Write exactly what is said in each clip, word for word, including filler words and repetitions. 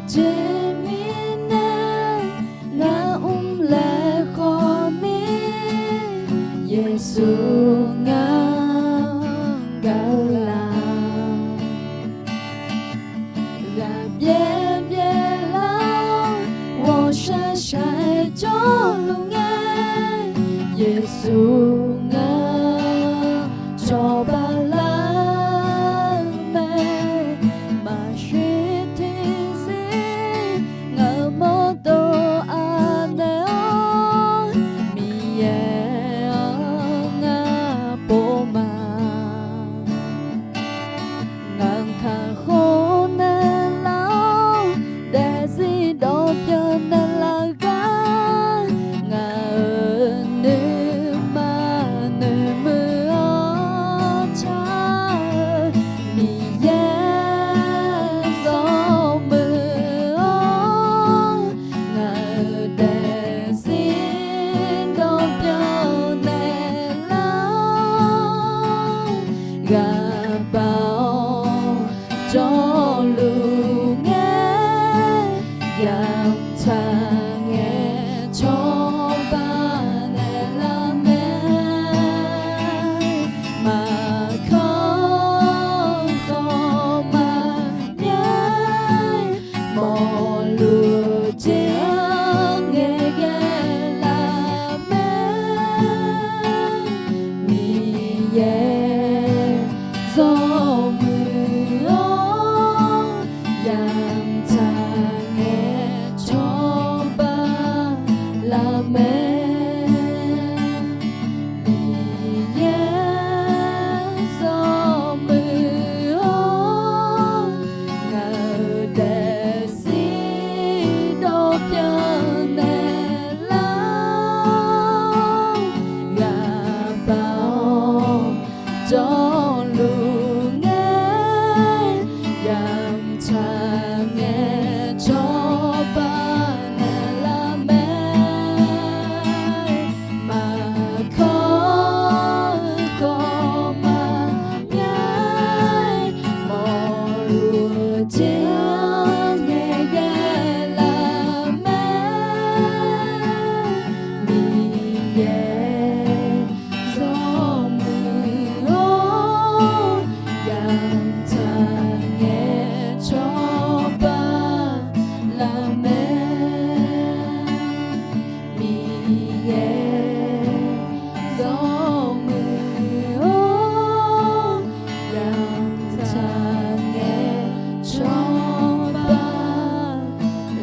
Jeq mirnae ngaq mr laer khawf mir, Yeqsur ngaq-anr gaq-eu laf. Ghaqbyaer byaerlar-awr, ghawqshaq shaq-aer jawrluf ngae, Yeqsur ngaq-anr cawba lar-eu mae. Maqshir tiqzir ngaq-euq mawrdo anaeq-awr, Miqyaer-anr ngar pov ma. Ngaq-anr kakhof naeqlaf-awr, daefzir dawqbyan naeqlaf gar, ngaq-euq nuima noeqmuiq-awr car-eu Miqyaer zawmuiq-awr, ngaq-euq daefzir dawqbyan naeqlaf-awr, ghaqbaq-awr jawrluf ngae, yamq tsaq ngae cawba naeqlaf mae. Maqkanr khawf maqbyav, mawrluf jeq-anr ngaeqghae laf mae. Miqyaer zawmuiq-awr, yamq tsaq ngae cawba laf mae. Miqyaer zawmuiq-awr, ngaq-euq daefzir dawqbyan naeqlaf-awr, ghaqbaq-awr jawrluf ngae, yamq tsaq ngae cawba naeqlaf mae. Maqkanr khawf maqbyav, mawrluf jeq-anr ngaeqghae laf mae. Miqyaer zawmuiq-awr, yamq tsaq ngae cawba laf mae. Miqyaer zawmuiq-awr, yamq tsaq ngae cawba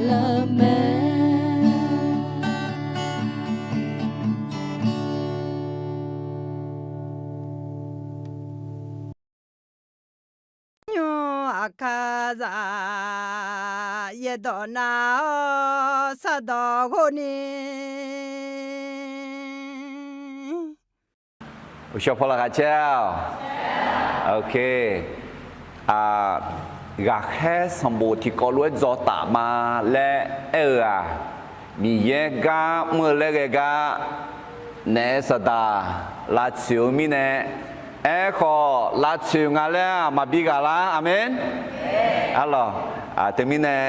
laf mae. Nymr aqkar zaq yaerdawq nav-awr sardawq ghov ni. Uqshawq paw laqkhaq caer-awq. Ok. Ghaqkhaer sanqbof tiqkawv lof-aer dzaw taf ma laer aer-eu-aq, Miqyaer gar mr-eu laer ghae gar naef-aer saqdaq lavtsoeq-eu mirnae, aerkhawf lavtsoeq nga laer-aq maqbi ghaq lar. Aqmeq. Arlawq, teumirnae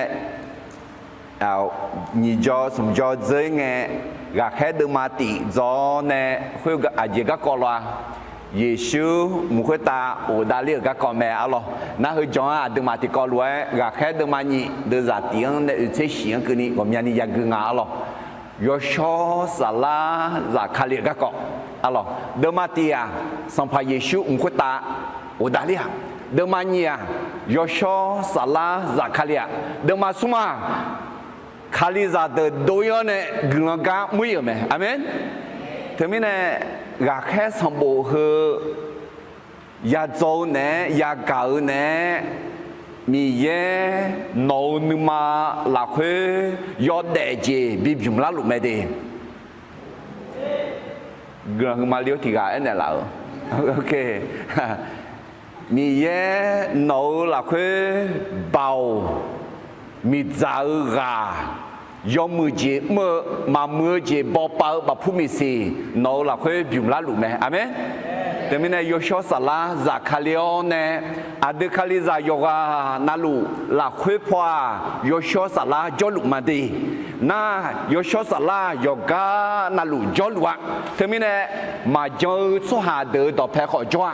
nyiq jawr smq jawr dzeur-ir ngae, ghaqkhaer deuvma tif dzaw-awr nae khoer aqjeq garkawv lof-a. Yeqsur mq khoertav ghofdav ler-euq garkawv mae arlawq. Nar heu jan-anr aqduimaf tiqkawv lof-aer ghaqkhaer deuvma nyiq deuvzaq tif-anr nae oeq tser shif-anr keuvni ghawqmyani yagui nga arlawq. Yawshawr saflar zaf Kali-euq garkawv arlawq. Deuvma tif-aq, Sanqpaq Yeqsur mq khoertav ghofdav ler-aq. Deuvma nyiq-aq, yawshawr saflar zaf Kali-aq. Deuvma smr-aq, Kalizaq deuq dov-ir-awr nae guiqlanq gar mr-ir-euq mae. Aqmeq. Teumirnae, ghaqkhaer sanqbof heu yadzaw-eu naeq-aer yagaq-eu naeq-aer, Miqyaer nawq-euq nuima lafkhoer yawdaef jeq bibymq larluf mae de. Guiqlanq huiqma li-awr tiq ghaq aernaeq laf-euq. Miqyaer nawq-euq lafkhoer Baoq, miqdzaq-eu ghaq, yawmuiq jeq mr-eu, maqmuiq-eu jeq bawpav-eu bafpur miqsiq nawq-euq lafkhoer bymq larluf mae. Aqmeq. Teumirnae Yawshawr Saflar zafkale-awr nae, aqdui Kalizaq yawqghaq navluf lafkhoer paw-aq, Yawshawr Saflar jawrluf ma de. Nar, Yawshawr Saflar yawqgar navluf jawrluf-a. Teumirnae maqjan-eu tsawrhaq deuq-euq dawqpae khawf jawr-a.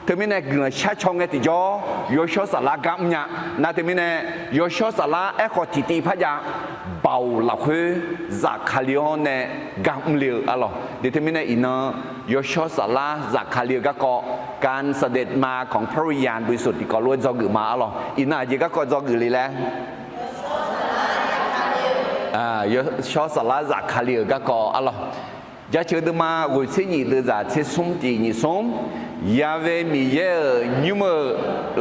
Teumirnae guiqlanq shar caw ngae tiqjawr, Yawshawr Saflar gar mrnya. Nar teumirnae, Yawshawr Saflar aerkhawf tiqtiv par jav, Baoq lafkhoer zafkale-awr nae gar mrle-eu arlawq. De teumirnae iqnan, Yawshawr Saflar zafkale-eu garkawv, การเสด็จมาของพระวิญญาณบริสุทธิ์ tiqkawv lof-aer dzawgeuf ma arlawq. Iqnan aqjeq garkawv dzawgeuf le laer, Yawshawr Saflar zafkale-euq garkawv arlawq. Jaceuq deuvma ghoeq tser nyiq deuvzaq tser smr tiq nyiq smr. Ya've Miqyaer-euq nymr-eu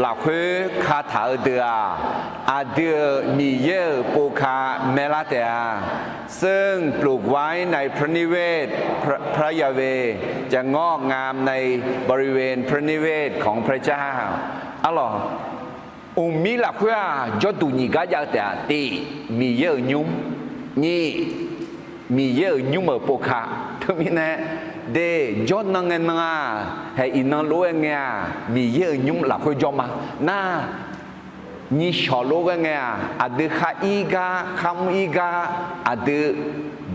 lafkhoer kataq-eu deuq-aq, aqdui-euq Miqyaer-euq povka maeqlar taef-a. ซึ่งปลูกไว้ในพระนิเวศพระยาเวห์ จะงอกงามในบริเวณพระนิเวศของพระเจ้า arlawq. Mqmir lafkhoer-aq, jawrduq nyiq gar jav-eu taef-aq, tiq, Miqyaer-euq nymr, nyiq, Miqyaer-euq nymr-euq povka. Teumirnae, de, jawrnan ngae nan-aq, haeq iqnan lof-aer ngae-aq, Miqyaer-euq nymr lafkhoer jawr ma. Nar, nyiq shawq lof-aer ngae-aq, aqdui khar ir gar, khar mr ir gar, aqdui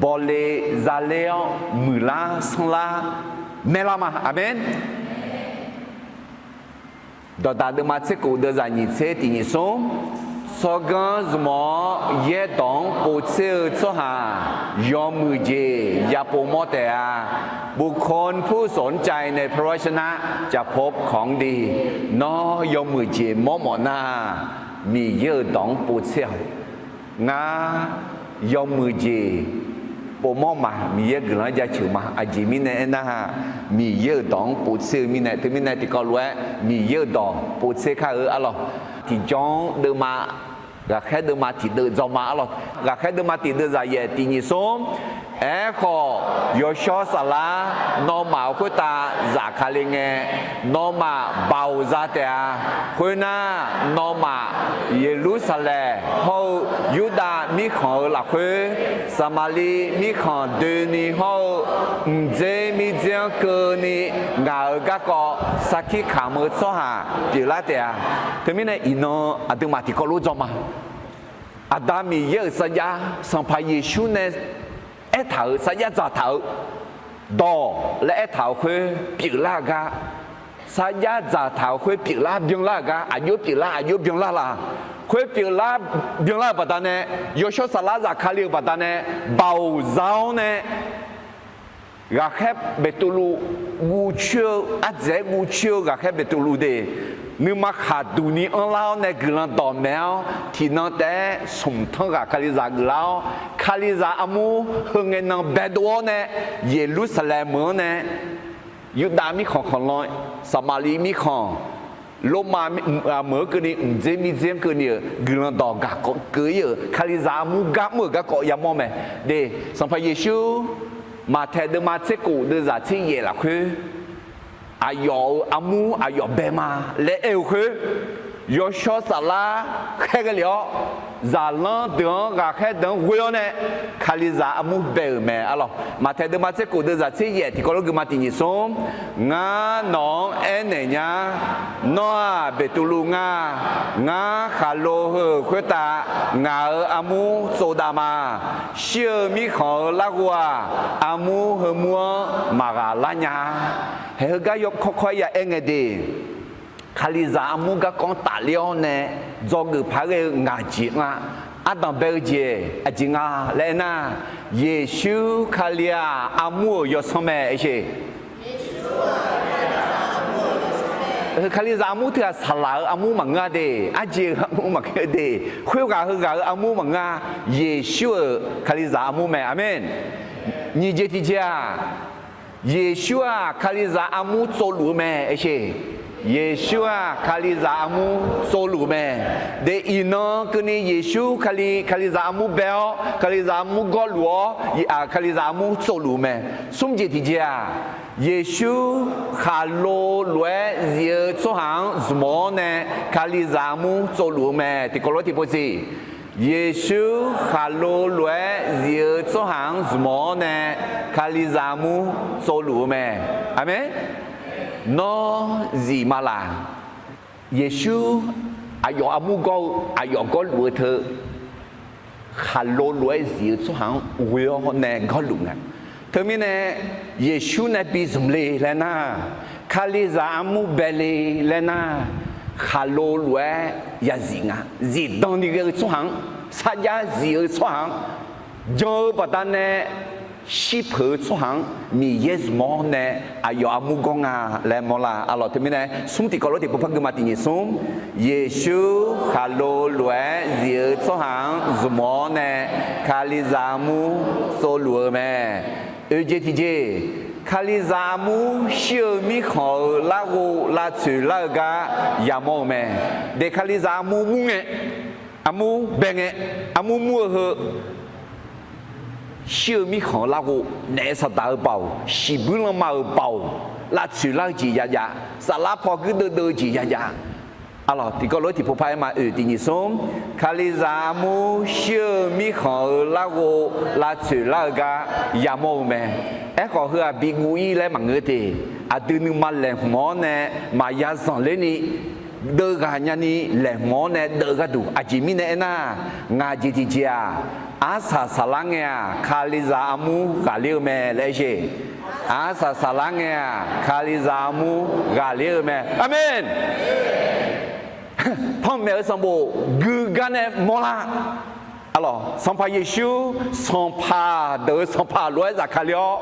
bawle zaler-awr muiqlar sanrlar maeqlar ma. Aqmeq. Dawqdaq deuvma tser kof deuvzaq nyiq tser tiq nyiq smr. Tsawrganr zmq-awr yaerdawq-anr povtser-eu tsawrhaq, yawmuiq jeq ya povmawr taef-a. บุคคลผู้สนใจในพระวจนะจะพบของดี Nawr yawmuiq jeq mawrmawf nar, Miqyaer-euq dawq-anr povtser-awq. Ngar yawmuiq jeq povmawr ma, Miqyaer guiqlanq-anr jaceuq ma. Aqjeq mirnae aernar, Miqyaer-euq dawq-anr povtser-eu mirnae, teumirnae tiqkawv lof-aer Miqyaer-euq dawq povtser kar-eu arlawq. Tiqjawr-anr deuvma, ghaqkhaer deuvma tiqdeuv dzawma arlawq. Ghaqkhaer deuvma tiqdeuv zaqyaef tiq nyiq smr. Aerkhawf, Yawshawr Saflar nawmaf-euq khoertav zafkale ngae, nawmaf baoq za taef-a. Khoernar, nawmaf Yeqlursaqlaeq hawr-eu Yurdav mirkhanq-euq lafkhoer, Saqmaqliv mirkhanq doeni hawr-eu mqdzer mirdzer-anr keuvni ngaq-euq garkawv sarkir kamq-eu tsawrhaq pyeuflar taef-a. Teumirnae iqnan aqduimaf tiqkawv lof dzawma. Aqda Miqyaer-euq sarjax Sanqpaq Yeqsur nae aertaq-euq sarjax dzaqtaq-eu dawq laer aertaq-euq khoer pyeuflar-eu gar, sarjax dzaqtaq-euq khoer pyeuflar byanlar-euq gar, aqjox pyeuflar aqjox byanlar la. Khoer pyeuflar byanlar-euq baqdanae, Yawshawr Saflar zafkale-euq baqdanae, baoq za-awr nae, ghaqkhaer Beqtuvluv guv coer-eu, ardzaeq-aer guv coer-eu ghaqkhaer Beqtuvluv de, nuima khaqduq ni anrlar-awr nae guiqlanq dawqmaeq-awr, tiqnan taef-aer smq tanr ghaq Kalizaq geuflar-awr, Kalizaq armur heu ngae nan baedov-awr nae, Yeqlursaqlaeq meuq-anr nae, Yurdav mirkhanq khanqlan, Saqmaqliv mirkhanq, Lormav meuq-anr keuvni, mqdzer mirdzer-anr keuvni-euq guiqlanq dawq gaq keuv-ir-euq Kalizaq armur gar mr-euq garkawv yamawr mae. De, Sanqpaq Yeqsur Maqtaeq deuvma tser kof deuvzaq tser yaef lafkhoer, aqyawf-euq armur aqyawf bae ma laer aer-eu khoer, Yawshawr Saflar khaerghae lef-awr, zaqlanr deuq-anr ghaqkhaer deuq-anr ghoe-awr nae, Kalizaq armur bae-euq mae arlawq. Maqtaeq deuvma tser kof deuvzaq tser yaef tiqkawv lof geufma tiq nyiq smr. Ngar nawq-anr aernaeq nya, nawr-aq Beqtuvluv ngar. Ngar khaqlo heu-euq khoertav ngaq-euq armur tsovdav ma. Shir-eu mirkhanq-euq larghov-aq, armur heumur-anr maqghaq lar nya. Haeq heugar yawkawr kawr-aer ya aer ngae de. Kalizaq armur garkawv-anr tafler-awr nae dzawgeuf paq-aer ghae-eu ngaq jeq nga. Ardanq bae-eu jeq aqjeq nga laer aernar, Yeqsur Kali-aq armur-euq yawsanr mae aersheq. Kalizaq armur teughaq saqlaq-euq armur maqngeur-a de, arjeq-euq armur maqngeur de, khoerghaq heughaq-euq armur maqngeur-a. Yeqsur-euq Kalizaq armur mae. Aqmeq. Nyiq jeq tiqjeq-aq, Yeqsur-aq Kalizaq armur tsovluf-eu mae aersheq. Yeqsur-aq Kalizaq armur tsovluf-eu mae. De, iqnan keuvni Yeqsur Kali, Kalizaq armur bae-awr, Kalizaq armur gawrluf-awr, Kalizaq armur tsovluf-eu mae. Smr jeq tiqjeq-aq, Yeqsur khaqlo lof-aer zif-eu tsawrhaq-anr zmq-awr nae Kalizaq armur tsovluf-eu mae. Tiqkawv lof tiqpov siq. Yeqsur khaqlo lof-aer zif-eu tsawrhaq-anr zmq-awr nae Kalizaq armur tsovluf-eu mae. Aqmeq. Nawr zif ma laq? Yeqsur aqyawf armur gawr-eu, aqyawf gawrluf-eu teu, khaqlo lof-aer zif-eu tsawrhaq-anr ghoe-awr nae gawrluf nga. Teumirnae, Yeqsur nae bi zmq le laer nar, Kalizaq armur bae le laer nar, khaqlo lof-aer yazif nga. Zifdan ni ghae-eu tsawrhaq-anr, sarjax zif-eu tsawrhaq-anr, jan-eu baqdanae shirpeuq-eu tsawrhaq-anr Miqyaer zmq-awr nae aqyawf armur gawr nga laer mawrlar. Arlawq, teumirnae smr tiqkawv lof tiqpov par gui ma. Tiq nyiq smr, Yeqsur khaqlo lof-aer zif-eu tsawrhaq-anr zmq-awr nae Kalizaq armur tsovluf-eu mae. Oeq jeq tiqjeq, Kalizaq armur shir-eu mirkhanq-euq larghov lavtsoeq lar-eu gar yamawr-eu mae. Deq Kalizaq armur mur ngae, armur bae ngae, armur mur-eu heu, shir-eu mirkhanq-euq larghov, naef saqdaq-eu baoq, shiqbuir lanma-euq baoq, lavtsoeq lar-eu jeq yajav, saflar paw guirdeuv deuv-eu jeq yajav. Arlawq, tiqkawv lof-aer tiqpov par-aer ma. Oeq tiq nyiq smr, Kalizaq armur shir-eu mirkhanq-euq larghov lavtsoeq lar-eu gar yamawr-eu mae. Aerkhawf heu-aq biguv-ir laer maqngeur te. Aqdui nuima laeqhmq-awr nae maqya zanqler ni, deuv ghaq nyani laeqhmq-awr nae deuv-eu gharduq. Aqjeq mirnae aernar, ngaq jeq tiqjeq-aq, arsaq saflar ngae-aq, Kalizaq armur ghaqler-eu mae laer aer jeq. Arsaq saflar ngae-aq, Kalizaq armur ghaqler-eu mae. Aqmeq. Panmaeq-eu sanqbof gui gar nae mawrlar. Arlawq, Sanqpaq Yeqsur, Sanqpaq deuq-euq Sanqpaq lof-aer zafkale-awr,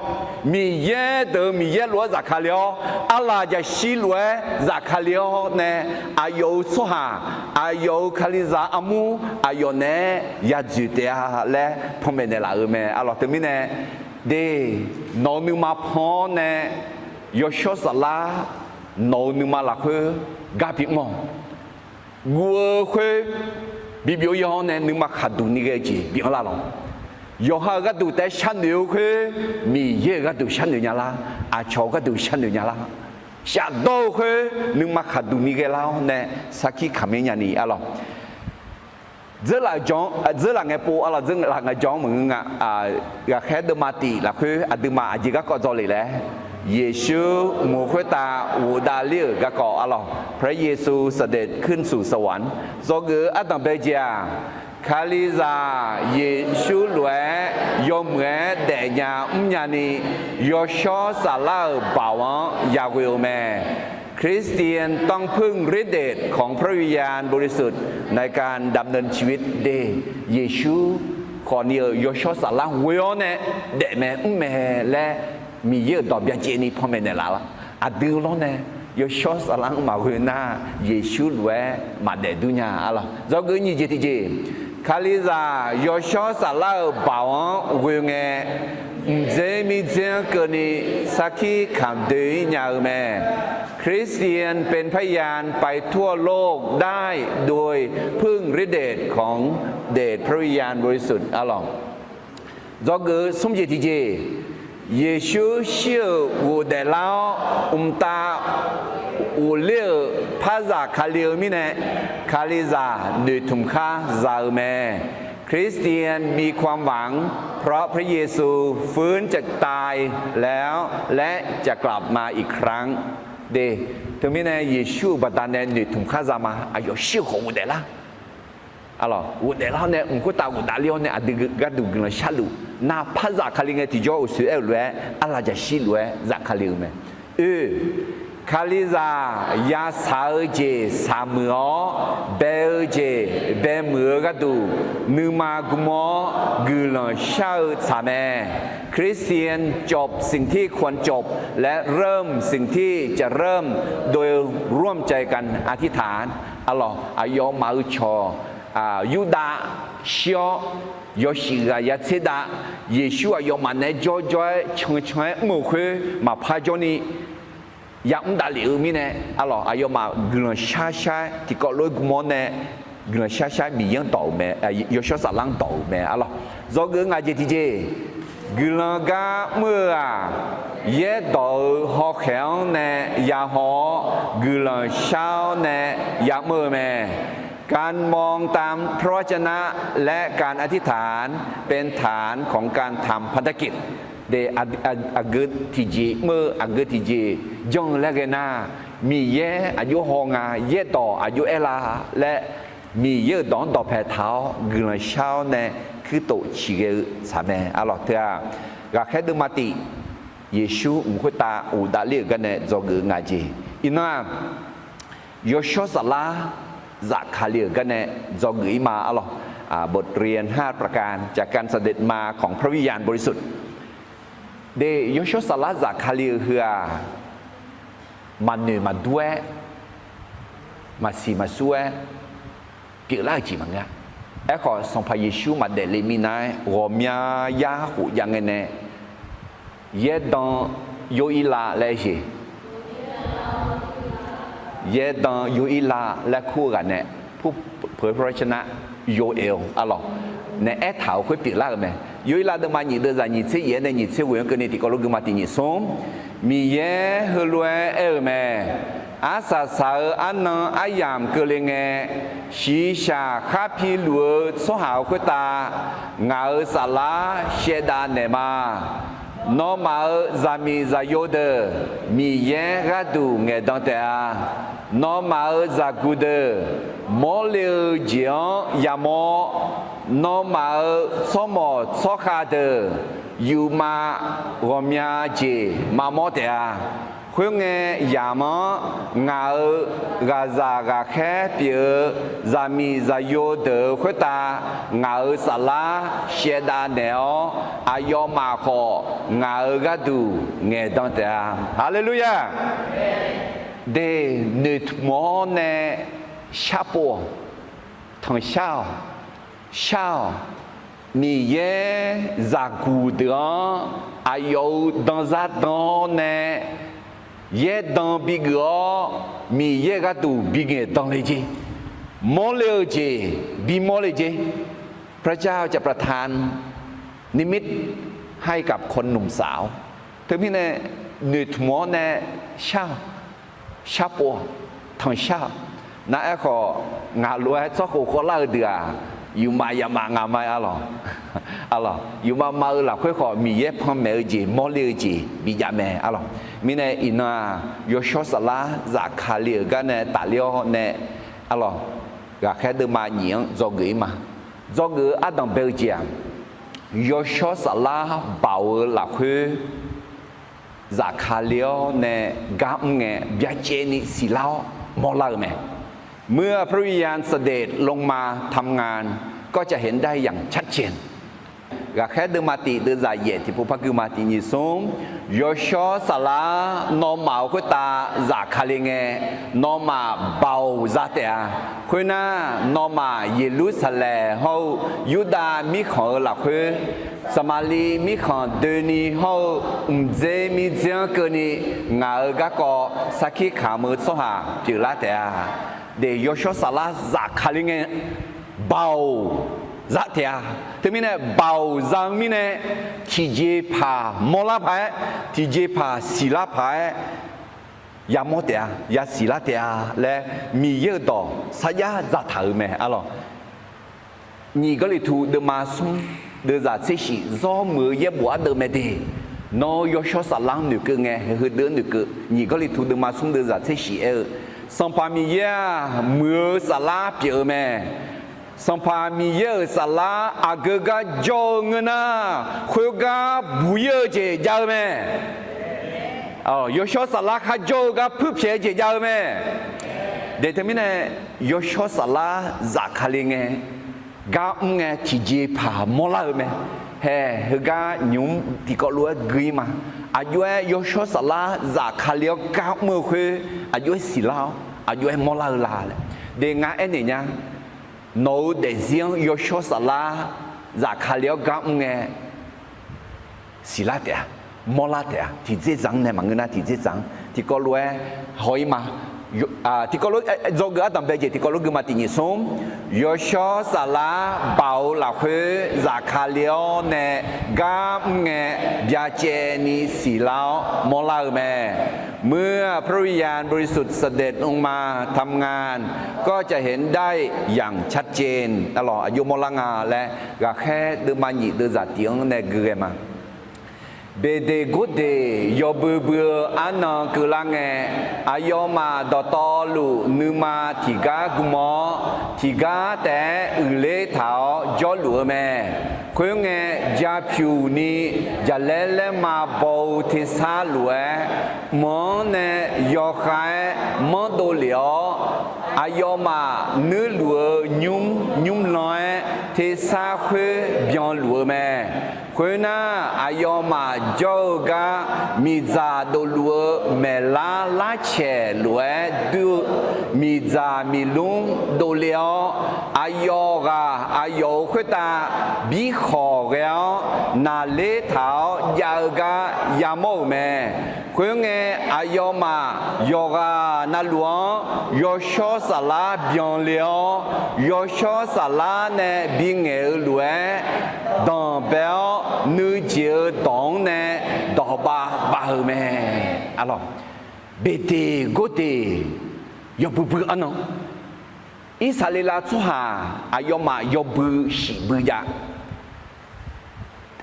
Miqyaer deuq-euq Miqyaer lof-aer zafkale-awr, arlaq jaqshir lof-aer zafkale-awr nae, aqyawf-euq tsawrhaq, aqyawf-euq Kalizaq armur aqyawf naeq-aer yadzoeq taef-a laer panmaeq naeqlaf-euq mae. Arlawq, teumirnae, de, nawq-euq nuima pan-awr nae, Yawshawr Saflar nawq-euq nuima lafkhoer gar bimr-awq. Guv-eu khoer bibyov-ir-awr nae nuima khaqduq ni ghae-eu jeq bi anrlar lawq. Yawqha-euq gharduq taef-aer sharnoeq-eu khoer, Miqyaer-euq gharduq sharnoeq nya lar. Aqcawq-euq gharduq sharnoeq nya lar. Shafdawr-eu khoer nuima khaqduq ni ghae lar-awr nae sarkir kamq-ir nyani. Arlawq, dzeurlaf ngae pov, arlawq, dzeurlaf ngae jan-anr maqngeur nga. Ghaqkhaer deuvma tif lafkhoer aqduimaf aqjeq garkawv dzawle laer, Yeqsur mq-eu khoertav ghofdav ler-euq garkawv. Arlawq, พระเยซูเสด็จขึ้นสู่สวรรค์ dzawgeuf-eu ardanq bae jeq-aq, Kalizaq Yeqsur lof-aer yawmuiq-aer daefnya mrnya ni, Yawshawr Saflar-euq baoq-anr yaghoe-eu mae. คริสเตียนต้องพึ่งฤทธิ์เดชของพระวิญญาณบริสุทธิ์ ในการดำเนินชีวิต de, Yeqsur khawfni-euq Yawshawr Saflar ghoe-awr nae daef mae mr mae laer Miqyaer-euq dawq byacaevni panmaeq naeqlaf-a. Aqdui lawr nae Yawshawr Saflar-anr maqghoe nar, Yeqsur lof-aer maqdaef dur nya. Arlawq, dzawgeuf nyiq jeq tiqjeq, Kalizaq Yawshawr Saflar-euq baoq-anr ghoe ngae, mqdzer mirdzer-anr keuvni sarkir kamq doe-ir nya-eu mae. คริสเตียนเป็นพยานไปทั่วโลกได้ โดยพึ่งฤทธิ์เดชของเดชพระวิญญาณบริสุทธิ์ Arlawq, dzawgeuf smr jeq tiqjeq, Yeqsur shir-euq ghofdaef lar-awr mqtav ghofler-euq parzaq Kali-eu mirnae, Kalizaq noeqtmq khar za-eu mae. คริสเตียนมีความหวัง เพราะพระเยซูฟื้นจากตายแล้ว และจะกลับมาอีกครั้ง de. Teumirnae Yeqsur-euq baqdanae noeqtmq khar za ma. Aqyawf shir-eu khawf ghofdaef lar. Arlawq, ghofdaef lar-awr nae mq khoertav ghofdaef ler-awr nae aqdui gharduq guiqlanq sharluf nar, parzaq Kali ngae tiqjawr uqsoeq aer-euq lof-aer arlaq jaqshir lof-aer zafkale-eu mae. Oe, Kalizaq yasaq-eu jeq saqmuiq-awr, bae-eu jeq baemuiq-eu gharduq nuima gm-awr guiqlanq shar-eu tsaq mae. คริสเตียนจบสิ่งที่ควรจบ และเริ่มสิ่งที่จะเริ่ม โดยร่วมใจกันอธิษฐาน Arlawq, aqyawfmaf-euq cawq Yurdav shir-awr, yawshuif ghaq ya tser dav, Yeqsur aqyawfmaf naeq-aer jawrjawr-aer cancan-aer mr-euq khoer maqpar jawrni yamr davlef-eu mirnae, arlawq, aqyawfmaf guiqlanq sharshar-aer tiqkawv lof-aer gm-awr nae guiqlanq sharshar Miqyaer-anr dawq-euq mae, Yawshawr Saflar-anr dawq-euq mae. Arlawq, dzawgeuf ngaq jeq tiqjeq, guiqlanq gar mr-eu-aq, yaerdawq-euq hawkhaeq-anr nae yahaw-awr guiqlanq shar-awr nae yamr-eu mae. การมองตามพระวจนะ และการอธิษฐาน เป็นฐานของการทำพันธกิจ De, aqgeu tiqjeq mr-eu, aqgeu tiqjeq janr-eu laer ghae nar, Miqyaer aqjox haw nga, yaerdawq aqjox aer la laer, Miqyaer-euq dawq-anr dawqpae taq-awr guiqlanq shar-awr nae kuirtof ciqghae-eu tsaq mae. Arlawq teu-aq, ghaqkhaer deuvma tif Yeqsur mq khoertav uqdav ler-euq gar nae dzawgeuf-eu nga jeq. Iqnan-aq, Yawshawr Saflar zafkale-euq gar nae dzawgeuf-ir ma. Arlawq, บทเรียนห้าประการจากการเสด็จมาของพระวิญญาณบริสุทธิ์ De, Yawshawr Saflar zafkale-eu heu-aq, maqnoeq maqdur-aer, maqsiq maqsur-aer pyeuflar-euq jeq maqngeur-a. Aerkhawf, Sanqpaq Yeqsur maqdaef le minav-aer, ghawqmya yar khof jav ngae nae, yaerdan yo-ir la laer jeq, yaerdan yo-ir la laer kur-eu ghaq nae, pur peuq-eu พระวจนะ yo-aer-eu arlawq nae aertaq-euq khoer pyeuflar-euq mae. Yo-ir la deuvma nyiq deuvzaq nyiq tser yaef-aer nae nyiq tser ghoeq-anr keuvni tiqkawv lof guima tiq nyiq smr, Miqyaer heulof-aer aer-euq mae. Arsaq saq-eu arnan aryamq keuvle ngae, shiqshaq khar piluf-eu tsawrhaq-euq khoertav ngaq-euq saflar shaevdav naeq ma. Nawmaf-euq zaqmiq zaqyo deuq Miqyaer gharduq ngaeqdan taef-a. Nawmaf-euq zaqguq deuq mawrle-eu jeq-anr yamawr-awr, nawmaf-euq tsawrmawq tsawrkhav deuq yufmav ghawqmya jeq maqmawr taef-a. Khoerngae, yamq-anr ngaq-euq ghaqzaq ghaqkhaer pyeuf-eu zaqmiq zaqyo deuq-euq khoertav ngaq-euq saflar shaevdav naeq-awr, aqyawfmaf khawf ngaq-euq gharduq ngaeqdan taef-a. Haleluya! De, noeqtmq-awr nae sharpov-awq, tanqshar-awq, shar-awq. Miqyaer zaqguq deuq-anr aqyawf-euq danzar dan-awr nae yaerdan bigeuf-awr, Miqyaer gharduq bingaeq danle jer. Mawrle-eu jeq bimawr le jer. พระเจ้าจะประทานนิมิตให้กับคนหนุ่มสาว Teumirnae, noeqtmq-awr nae shar-awq, sharpov-awq, tanqshar-awq. Nar aerkhawf, ngaq lof-aer tsawrkhof khawvlar-eu deuq-aq, yufmav yamaf nga ma-aer arlawq. Arlawq, yufmav mav-eu lafkhoer khawf Miqyaer panmaeq-eu jeq mawrle-eu jeq bijav mae arlawq. Mirnae iqnan-aq, Yawshawr Saflar zafkale-euq gar nae tafler-awr nae arlawq, ghaqkhaer deuvma nyiq-anr dzawgeuf-ir ma. Dzawgeuf-eu ardanq bae-eu jeq-aq, Yawshawr Saflar baoq-eu lafkhoer zafkale-awr nae gar mr ngae byacaevni siqlar-awr mawrlar-eu mae. เมื่อพระวิญญาณเสด็จลงมาทำงาน ก็จะเห็นได้อย่างชัดเจน Ghaqkhaer deuvma tif deuvzaq yaef tiqpov par guima tiq nyiq smr, Yawshawr Saflar nawmaf-euq khoertav zafkale ngae, nawmaf baoq za taef-a. Khoernar, nawmaf Yeqlursaqlaeq hawr-eu Yurdav mirkhanq-euq lafkhoer, Saqmaqliv mirkhanq doeni hawr-eu mqdzer mirdzer-anr keuvni ngaq-euq garkawv sarkir kamq-eu tsawrhaq pyeuflar taef-a. De, Yawshawr Saflar zafkale ngae, baoq za taef-a. Teumirnae baoq za-eu mirnae, tiqjeq paq mawrlar paq-aer, tiqjeq paq siqlar paq-aer yamawr taef-a, yasiqlar taef-a laer Miqyaer-euq dawq sarjax dzaqtaq-euq mae arlawq. Nyiq Gawrliqtu deuvma smr deuvzaq tser shif zawr muiq-eu yaerbof ardeuv mae de. Nawr Yawshawr Saflar-anr noeqkeuv ngae, heudeuv-anr noeqkeuv. Nyiq Gawrliqtu deuvma smr deuvzaq tser shif aer-eu, Sanqpaq Miqyaer-aq, muiq-eu saflar pyeuf-eu mae. Sanqpaq Miqyaer-euq saflar aqgeu gar jawr-eu ngeur nar, khoergar buq-ir-eu jeq jav-eu mae. Yawshawr Saflar kharjawr-eu gar puirpyaeq-eu jeq jav-eu mae. De, teumirnae Yawshawr Saflar zafkale ngae, gar mr ngae tiqjeq paq mawrlar-eu mae. Hae, heugar nymq mr tiqkawv lof-aer gui-ir ma. Aqjox-aer Yawshawr Saflar zafkale-awr gar mr-eu khoer, aqjox-aer siqlar-awr aqjox-aer mawrlar-eu la laer. De, ngar aernaeq nya. Nawq-euq daefzir-anr Yawshawr Saflar zafkale-awr gar mr ngae, siqlar taef-a, mawrlar taef-a. Tiqdzerdzaq-anr nae maqngeur nar, tiqdzerdzaq-anr tiqkawv lof-aer haw-ir ma. Tiqkawv lof-aer dzawgeuf ardanqbae jeq tiqkawv lof guima tiq nyiq smr, Yawshawr Saflar baoq-eu lafkhoer zafkale-awr nae gar mr ngae, byacaevni siqlar-awr mawrlar-eu mae. เมื่อพระวิญญาณบริสุทธิ์เสด็จลงมาทำงาน ก็จะเห็นได้อย่างชัดเจน Arlawq, aqjox mawrlar nga laer ghaqkhaer deuvma nyiq deuvzaq tiq-anr nae gui ghae ma. Beqdeq gordeq yawbui bui-eu arnan keuvlar ngae, aqyawfmaf dawqtawvluf nuima tiqgar gm-awr, tiqgar taef-aer uiqler taq-awr jawrluf-eu mae. Khoerngae, japyuq ni jaqlaer laerma baw-eu tersar lof-aer, mq-anr nae yawkhav-aer manrdov lef-awr, aqyawfmaf nuirluf-eu nymr nymrlan-aer tersar khoer byanluf-eu mae. Khoernar, aqyawfmaf jawr-eu gar miqdzaq dofluf-eu maeqlar larcaeq lof-aer dur-eu miqdzaq miqlmr dovle-awr, aqyawf ghaq aqyawf-euq khoertav birkhawq ghae-awr naqler taq-awr jav-eu gar yamawr-euq mae. Khoerngae, aqyawfmaf yawqghaq navluf-anr yawshawr saflar byanle-awr, yawshawr saflar nae bingaeq-eu lof-aer danqbae-awr, nuijeq-eu dawq-anr nae dawqbav bav-eu mae. Beqdeq gordeq yawbui bui arnan, Irsaqleqlav tsawrhaq aqyawfmaf yawbui shif bui jav.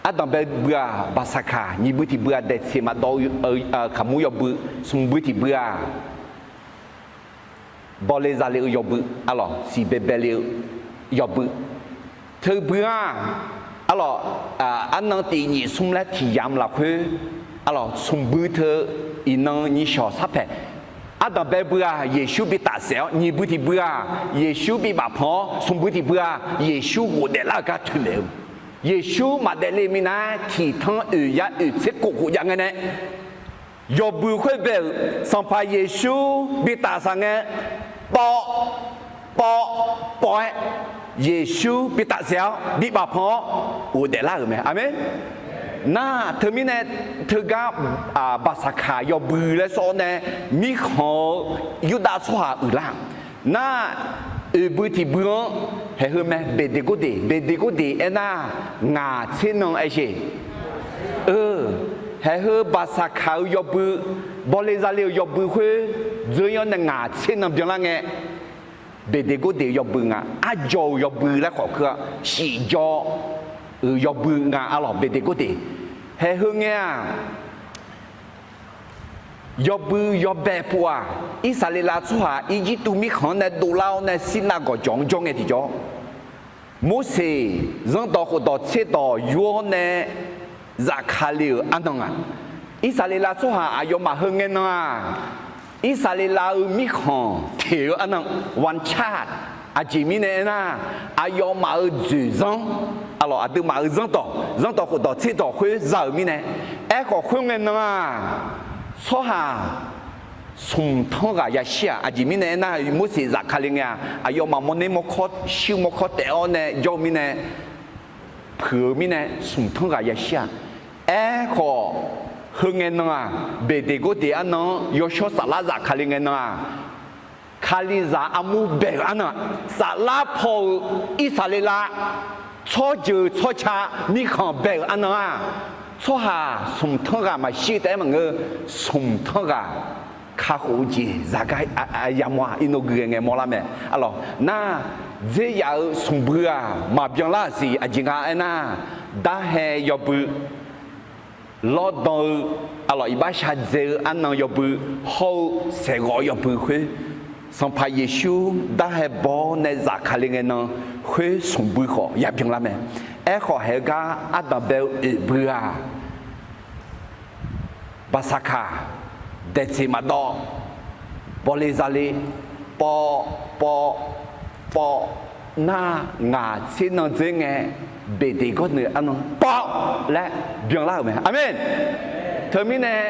Ardanq bae bui-aq, Baqsaqkaq, nyiq bui tiq bui-aq, daeqtseq maqdawv-eu kaqmur yawbui, smq bui tiq bui-aq, bawle zale-eu yawbui, arlawq siqbae bae le-eu yawbui. Teu bui-aq, arlawq, arnan tiq nyiq smr laer tiq yamq lafkhoer, arlawq smq bui teu iqnan nyiq shawq sarpaeq. Ardanq bae bui-aq, Yeqsur bi tafsaef-awr, nyiq bui tiq bui-aq, Yeqsur bi bafpanq-awr, smq bui tiq bui-aq, Yeqsur ghofdaef lar-euq gar toeqmaeq-eu. Yeqsur maqdaef le minav-aer tiqtanq oeq ya oeq tser kof khof jav ngae nae, yawbui khoer bae-euq Sanqpaq Yeqsur bi tafsaq ngae, pawv, pawv, pawv-aer Yeqsur bi tafsaef-awr bi bafpanq-awr ghofdaef lar-euq mae. Aqmeq. Nar teumirnae teugar Baqsaqkaq yawbui laer sawr-awr nae mirkhanq-eu Yurdav tsawrhaq uiqlar. Nar oeq bui tiq bui-anr haeq heu mae, beqdeq gordeq, beqdeq gordeq aernar, ngaq tser nan aer sheq. Haeq heu Baqsaqkaq-eu yawbui, bawle zale-euq yawbui khoer dzeur-anr nae ngaq tser nan byanlar ngae, beqdeq gordeq-eu yawbui nga. Arjaw-euq yawbui laer khawf keuv-a, shif jaw-euq yawbui nga, arlawq beqdeq gordeq. Haeq heu ngae-aq, yawbui yawbae pov-aq, Irsaqleqlav tsawrhaq Irjirtuv mirkhanq-anr nae dovlar-awr nae Sirnav gawqjawq-anr jawr ngae tiqjawr, Morseq zanrdawq khofdawq tserdawq yur-awr nae zafkale-euq arnan-aq, Irsaqleqlav tsawrhaq aqyawfmaf heu ngae nan-aq, Irsaqleqlav-eu mirkhanq teq-eu arnan, vancar, aqjeq mirnae aernar, aqyawfmaf-euq dzoeqzanr, arlawq aqduimaf-euq zanrdawq, zanrdawq khofdawq tserdawq khoer za-euq mirnae. Aerkhawf khoerngae nan-aq, tsawrhaq smq tanr ghaq yashir-aq, aqjeq mirnae aernar, Morseq zafkale ngae-aq, aqyawfmaf mawrner mawrkawr shuir mawrkawr taef-awr nae jawr-eu mirnae, puiq-eu mirnae smq tanr ghaq yashir-aq. Aerkhawf, heu ngae nan-aq, beqdeq gordeq arnan-anr yawshawr saflar zafkale ngae nan-aq, Kalizaq armur bae-euq arnan, saflar paw-eu Irsaqleqlav tsawrjeuq tsawrca mirkhanq bae-euq arnan-aq, tsawrhaq smq tanr ghaq maqshir-eu taef-aer maqngeur, smq tanr ghaq kakhof-eu jeq zaqgar yamawr-a. Iqnan gui ghae ngae mawrlar mae. Arlawq nar, dzer yaf-euq smqbui-aq maqbyan lar-aq siq. Aqjeq nga aernar, darhae yawbui, lawrdan-eu, arlawq iqbax shadzae-eu arnan yawbui, hawr-eu saeqghawv yawbui khoer, Sanqpaq Yeqsur darhae baw-awr nae zafkale ngae nan khoer smqbui khawf yabyan lar mae. Aerkhawf haeq-eu gar ardanq bae-eu oeq bui-aq, Baqsaqkaq, daeqtseq maqdawv, bawle zale, pawv, pawv, pawv, nar ngaq tser nan dzer ngae, beqdeq gawrneuq arnan pawv laer byanlar-euq mae. Aqmeq. Teumirnae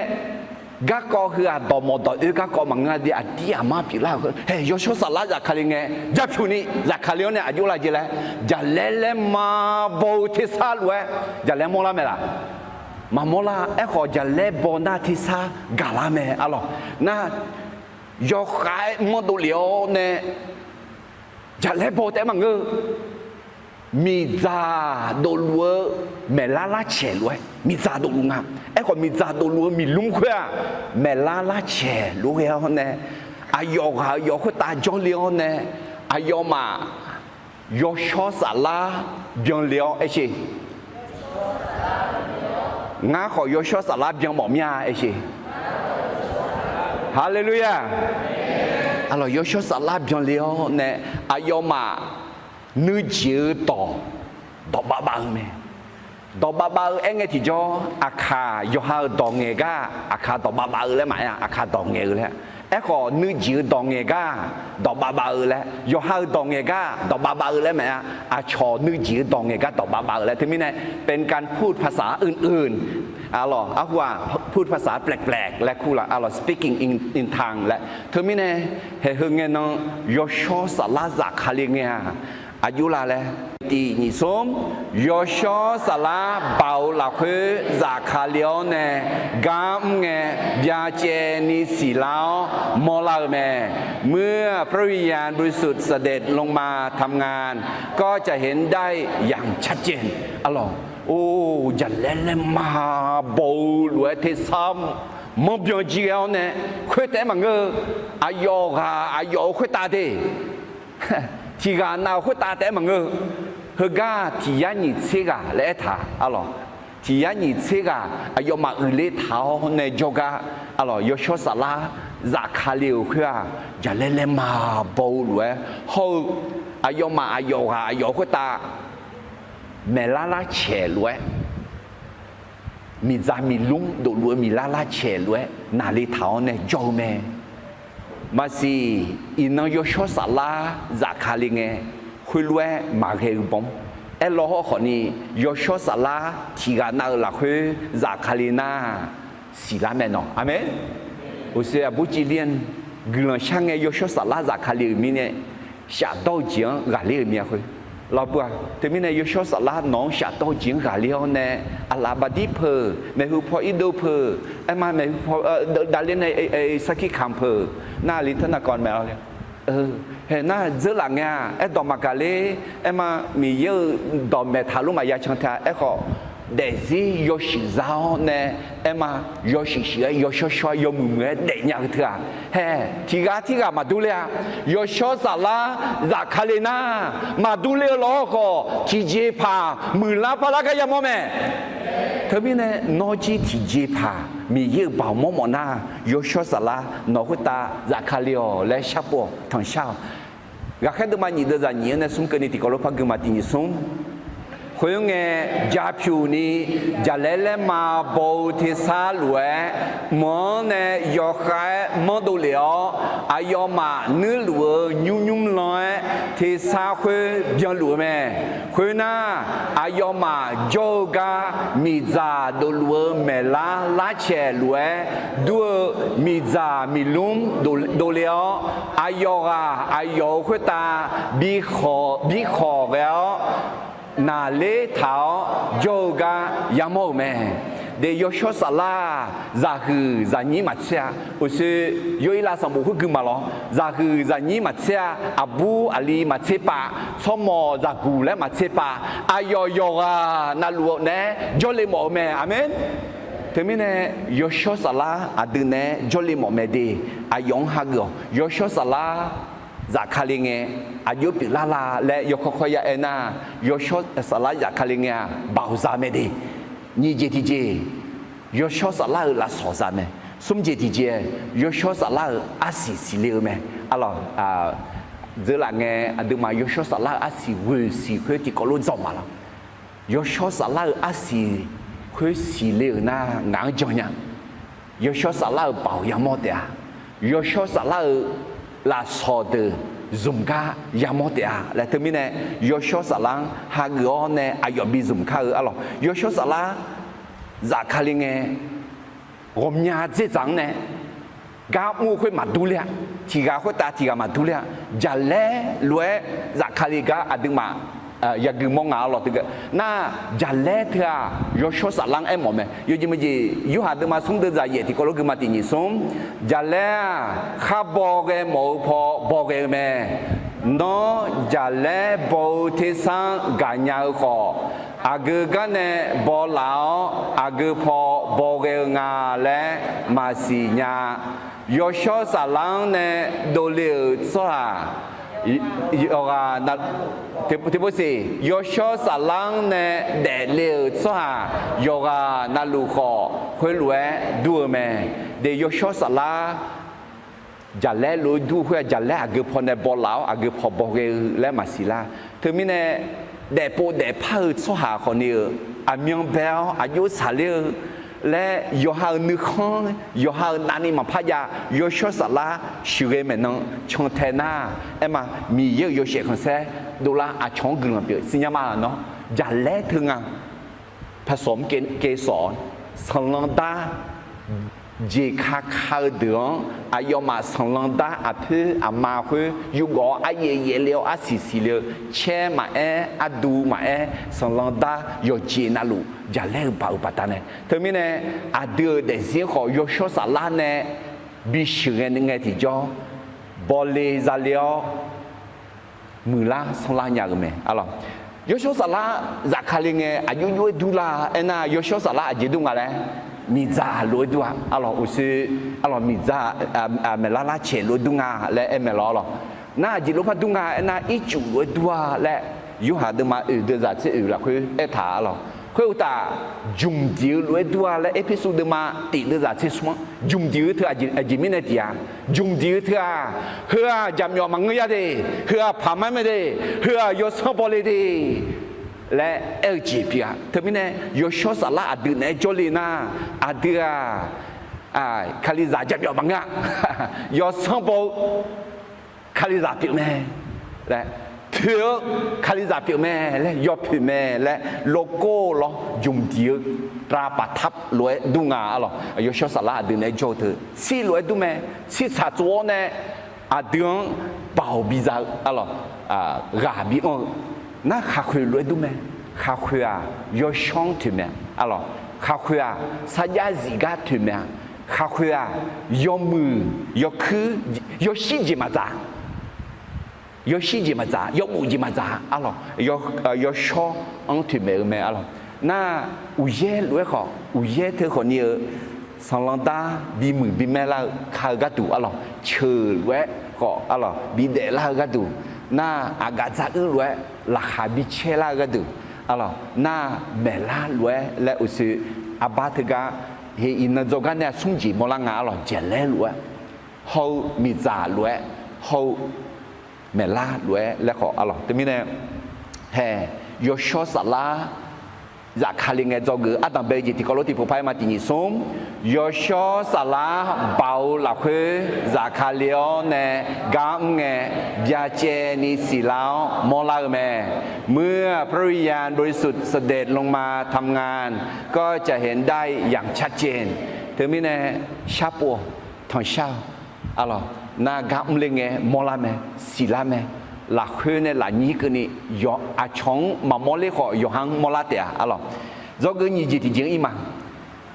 garkawv heu-aq, dawqmawf dawq oe garkawv maqngeur-a de, aqdir aqmar pyeuflar-euq. Haeq, yawshawr saflar zafkale ngae, japyuq ni zafkale-awr nae aqjox lar jeq laer, jaqlaer laerma baw-eu tersar lof-aer jaqlaer mawrlar mae laq? Maqmawr lar. Aerkhawf, jaqlaer baw nar tersar gaqlar mae. Arlawq nar, yawkhav-aer manrdov lef-awr nae jaqlaer baw taef-aer maqngeur-eu, miqdzaq dofluf-eu maeqlar larcaeq lof-aer, miqdzaq dofluf nga. Aerkhawf, miqdzaq dofluf-eu miqlmr khoer-aq, maeqlar larcaeq lof-aer ghae-awr nae, aqyawf ghaq aqyawf khoertav jawrle-awr nae, aqyawfmaf yawshawr saflar byanle-awr aer sheq. Ngar khawf yawshawr saflar byan mawf mir-a aer sher. Haleluya! Arlawq, yawshawr saflar byanle-awr nae aqyawfmaf nuijeq-eu dawq dawqbav bav-eu mae. Dawqbav bav-eu aer ngae tiqjawr, aqkaq yawqha-euq dawq ngaeq gar aqkaq dawqbav bav-eu laer maqaer-a, aqkaq dawq ngaeq-eu laer. Aerkhawf nuijeq-eu dawq ngaeq gar dawqbav bav-eu laer, yawqha-euq dawq ngaeq gar dawqbav bav-eu laer maqaer-a, aqcawq nuijeq-eu dawq ngaeq gar dawqbav bav-eu laer. Teumirnae เป็นการพูดภาษาอื่นๆ arlawq, arhu-aq พูดภาษาแปลกๆ laer kur la, arlawq, speaking in in tongue laer. Teumirnae haeq heu ngae nan yawshawr saflar zafkale ngae-aq, aqjox la laer. Tiq nyiq smr, yawshawr saflar baoq-eu lafkhoer zafkale-awr nae gar mr ngae byacaevni siqlar-awr mawrlar-eu mae. เมื่อพระวิญญาณบริสุทธิ์เสด็จลงมาทำงาน ก็จะเห็นได้อย่างชัดเจน arlawq. Or, jaqlaer laerma baw-eu lof-aer tersar manrbyan jir ghae-awr nae khoertav-aer maqngeur-eu, aqyawf ghaq aqyawf-euq khoertav de, tiq ghaq nav-euq khoertav taef-aer maqngeur-eu, heugar tiq yar nyiq tser ghaq laer aertaq arlawq. Tiq yar nyiq tser ghaq aqyawfmaf uiqler taq-awr nae jawrgar arlawq, yawshawr saflar zafkale-euq khoer-aq, jaqlaer laerma baw-eu lof-aer hawr-eu, aqyawfmaf aqyawf ghaq aqyawf khoertav maeqlar larcaeq lof-aer, miqdzaq miqlmr dofluf-eu miqlar larcaeq lof-aer naqle taq-awr nae jawr-eu mae. Maqsiq, iqnan yawshawr saflar zafkale ngae khoerlof-aer maqghae-eu bawr. Aerlawr hawrkhawf ni, yawshawr saflar tiq ghaq nav-eu lafkhoer zafkale nar siqlar mae nawq. Aqmeq. Uqshoe aqbur civlian guiqlanq shar ngae yawshawr saflar zafkale-euq mirnae, shafdawr-eu jeq-anr ghaqler-euq mya khoer lawr bur-a. Teumirnae yawshawr saflar nawq-anr shafdawr-eu jeq-anr ghaqler-awr nae, aqlaf baqdir peuq, maeqhu paw irdov peuq, aerma maeqhu paw davler nae sarkir kamq peuq, nar li tawr navkawv mae lawr le. Hae nar dzeurlaf ngae-aq, aerdawq maqgaq ler, aerma Miqyaer-euq dawqmaeq taqlof maqya can ta-a. Aerkhawf, daefzir yawshuif za-awr nae, aerma yawshuif shuif-aer yawshawr shawr-aer yawmuiq muiq-aer daefnya-eu teu-aq, hae tiq ghaq tirghaq maqdur ler-a. Yawshawr saflar zafkale nar maqdur ler-eu lawr khawf, tiqjeqpaq muiqlar parlar gar yamawr mae. Teumirnae nawr jir tiqjeqpaq Miqyaer-euq baoq mawrmawf nar, yawshawr saflar nawq khoertav zafkale-awq laer sharpov-awq, tanqshar-awq. Ghaqkhaer deuvma nyiq deuv zaq nyiq-anr nae smr keuvni tiqkawv lof par gui ma. Tiq nyiq smr. Khoerngae, japyuq ni jaqlaer laerma baw-eu tersar lof-aer, mq-anr nae yawkhav-aer manrdov lef-awr, aqyawfmaf nuirluf-eu nymr nymr lan-aer tersar khoer byanluf-eu mae. Khoernar, aqyawfmaf jawr-eu gar miqdzaq dofluf-eu maeqlar larcaeq lof-aer dur-eu miqdzaq miqlmr dovle-awr, aqyawf ghaq aqyawf-euq khoertav bikhawq ghae-awr, naqler taq-awr jawr-eu gar yamawr-euq mae. De, yawshawr saflar-aq, zaqhuiq zaqnyir maqtser-a. Uqshoe Yawirlav sanqbof khoer gui ma lawr. Zaqhuiq zaqnyir maqtser-a. Aqbur aqli maqtser pav, tsawrmawq zaqguq laer maqtser pav, aqyawf yawqghaq navluf naeq-aer jawrle mawf-eu mae. Aqmeq. Teumirnae yawshawr saflar aqdui naeq-aer jawrle mawf mae de. Aqyawf-anr hageuf-awq. Yawshawr saflar zafkale ngae, aqjox pyeuflar la laer yawkawr kawr ya aer nar, yawshawr saflar zafkale ngae-aq, baoq za mae de. Nyiq jeq tiqjeq, yawshawr saflar-euq lafsawq za mae. Smr jeq tiqjeq, yawshawr saflar-euq arsiq siqle-eu mae. Arlawq, dzeurlaf ngae aqduimaf yawshawr saflar-euq arsiq ghoeq siq khoer tiqkawv lof dzawq ma lawr. Yawshawr saflar-euq arsiq khoer siqle-euq nar ngaq-anr jan nya. Yawshawr saflar-euq baoq yamawr taef-a. Yawshawr saflar-euq lafsawq deuq zmq gar yamawr taef-a laer teumirnae, yawshawr saflar-anr hageuf-awr nae aqyawf bi zmq kar-eu arlawq. Yawshawr saflar zafkale ngae, ghawqmya dzerdzaq-anr nae gar mr-eu khoer maqdur ler-a. Tiq ghaq khoertav tiq ghaq maqdur ler-a. Jaqlaer lof-aer zafkale gar aqduimaf yagui mawr nga arlawq teu nar, jaqlaer teu-aq yawshawr saflar-anr aermawf mae. Yawjeq meujeq, Yorhaq deuvma smr deuv zaq yaef tiqkawv lof gui ma. Tiq nyiq smr. Jaqlaer-aq, khar bawghae mawf-eu paw bawghae-eu mae. Nawr jaqlaer baw-eu tersar-anr gaqnya-eu khawf, aqgeu gar nae bawlaf-awr aqgeu paw bawghae-eu nga laer maqsiq nya-a. Yawshawr saflar-anr nae dovle-euq tsawrhaq Yawqghaq na, tiqpov siq, yawshawr saflar-anr nae daefle-euq tsawrhaq yawqghaq navluf khawf khoerlof-aer dur-eu mae. De yawshawr saflar jaqlaer lof-aer dur khoer-aq, jaqlaer aqgeu paw nae bawlaf-awr aqgeu paw bawghae-eu laer maqsiq lar. Teumirnae daefpov daefpar-eu tsawrhaq khawfni-euq aqmyan bae-awr aqjox saqler-eu laer yawqha-euq nuikhanr, yawqha-euq navni maqpar jav. Yawshawr saflar sheuqghae maeqnan cantae nar, aerma Miqyaer-euq yawshaef khanqsaer dovlar aqcawq-anr guiqlanq pyeuf siqnya ma laf nawr. Jaqlaer teu nga, paqsawq mr kev sawq-awr, sanqlanq dar jeqka ka-eu deuq-anr aqyawfmaf sanqlanq dar aqpoer aqma khoer yurgawv-awr aryaev yaevle-awr arsiq siqle-eu, caer maqaer, ardu maqaer, sanqlanq dar yawqjeq navluf jaqlaer-eu baq-euq baqdanae. Teumirnae aqdui-euq daefzir khawf yawshawr saflar nae bisheuq ngae ngae tiqjawr, bawle zale-awr muiqlar sanrlar nya-euq mae. Arlawq, yawshawr saflar zafkale ngae aqjox jox-aer durlar aernar, yawshawr saflar aqjeq dur nga laer, miqdzaq lof-aer dur-a. Arlawq, uqshoe, arlawq, miqdzaq, maeqlar lar caeq lof-aer dur nga laer aer mae lawr. Arlawq, nar aqjeq lof-aer par dur nga aernar, ircuf lof-aer dur-a laer, Yorhaq deuvma oeq deuvzaq tser oeq lafkhoer aertaq-a. Arlawq, khoeruqtaf, jmq diq-eu lof-aer dur-a laer Erpersu deuvma tiq deuvzaq tser smr-anr, jmq diq-eu teu aqjeq mirnae tiq-a. Jmq diq-eu teu-aq, heu-aq jaqmyawf maqngeur ya de, heu-aq paqmaer mae de, heu-aq yawsanr baw le de laer aer-eu jeq pyeuf-a. Teumirnae yawshawr saflar aqdui naeq-aer jawrle nar, aqdui-aq, kalizaq jaqmyawf maqngeur-a. Yawsanr baw-eu kalizaq pyeuf mae laer, poeq-eu kalizaq pyeuf mae laer, yawpoeq mae laer, lawrgawr lawr jmq diq-eu ตราประทับ lof-aer dur nga. Arlawq, yawshawr saflar aqdui naeq-aer jawr-eu teu tsir lof-aer dur mae. Tsir tsaq tsov-awr nae aqdui-anr baoq biza-eu, arlawq, ghaq bianr-eu nar khaqkhoeq lof-aer dur mae. Khaqkhoeq-aq yawshawr-anr toeq mae. Arlawq, khaqkhoeq-aq sarjax zif gar toeq mae-a. Khaqkhoeq-aq yawmuiq yawkuir, yawshir jeq maqdzaq, yawshir jeq maqdzaq, yawbof jeq maqdzaq. Arlawq, yawshawr-anr toeq maeq-eu mae. Arlawq, nar uqyaer lof-aer khawf, uqyaer teu khawfni-eu sanqlanq dar bimuiq bimaer lar-eu ka-eu gharduq, arlawq, ceuq lof-aer khawf, arlawq, bidaef lar-eu gharduq, nar aqgaf dzaruir lof-aer laqkhaq bicaer lar-eu gharduq, arlawq, nar maeqlar lof-aer laer uqshoe arbar teugar, he iqnan dzawgar nae-a smr jeq mawrlar nga. Arlawq, jaqlaer lof-aer hawr-eu, miqdzaq lof-aer hawr-eu, maeqlar lof-aer laer khawf, arlawq, teumirnae hae, yawshawr saflar zafkale ngae dzawgeuf-eu ardanq bae-eu jeq tiqkawv lof tiqpov par-aer ma tiq nyiq smr, yawshawr saflar baoq-eu lafkhoer zafkale-awr nae gar mr ngae, byacaevni siqlar-awr mawrlar-eu mae. เมื่อพระวิญญาณบริสุทธิ์เสด็จลงมาทำงาน ก็จะเห็นได้อย่างชัดเจน Teumirnae sharpov tanqshar-eu, arlawq, nar gar mrler ngae mawrlar mae, siqlar mae. Lafkhoer nae lafnyir keuvni aqcawq-anr maqmawr ler khawf yawqha-anr mawrlar taef-a, arlawq. Dzawgeuf nyiq jeq tiqjeq-anr ir ma.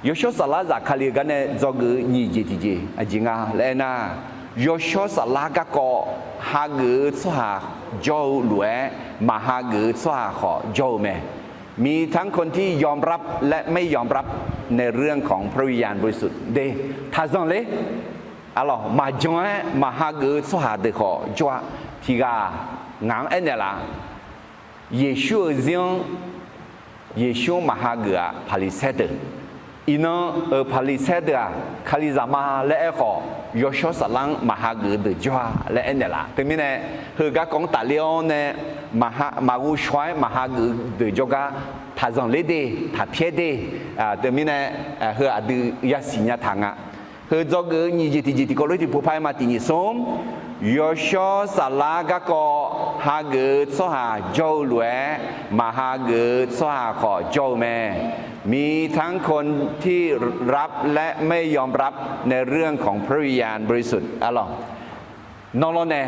Yawshawr saflar zafkale-eu gar nae dzawgeuf-eu nyiq jeq tiqjeq aqjeq nga laer aernar, yawshawr saflar garkawv hageuf-eu tsawrhaq jawr-eu lof-aer, maqhageuf-eu tsawrhaq khawf jawr-eu mae. มีทั้งคนที่ยอมรับและไม่ยอมรับในเรื่องของพระวิญญาณบริสุทธิ์ de, taqzanq ler, arlawq, maqjan-aer maqhageuf-eu tsawrhaq deuq khawf jawr-a. Tiqghaq ngaq-anr aernaeq laf, Yeqsur-euq zir-anr Yeqsur-anr maqhageuf-aq Paqliqsaer deuq. Iqnan-euq Paqliqsaer deuq-aq, Kalizaq ma laer aer khawf, yawshawr saflar-anr maqhageuf-eu deuq jawr-a laer aernaeq laf. Teumirnae, heu garkawv-anr tafler-awr nae, maqghovshaw-aer maqhageuf-eu deuq jawrgar taqzanq ler de, taqpyaer de. Teumirnae, heu aqdui yasiq nya taq nga. Heu dzawgeuf-eu nyiq jeq tiqjeq tiqkawv lof tiqpov par-aer ma tiq nyiq smr, yawshawr saflar garkawv hageuf-eu tsawrhaq jawr-eu lof-aer, maqhageuf-eu tsawrhaq khawf jawr-eu mae. มีทั้งคนที่รับและไม่ยอมรับในเรื่องของพระวิญญาณบริสุทธิ์ arlawq. Nawr lawr nae,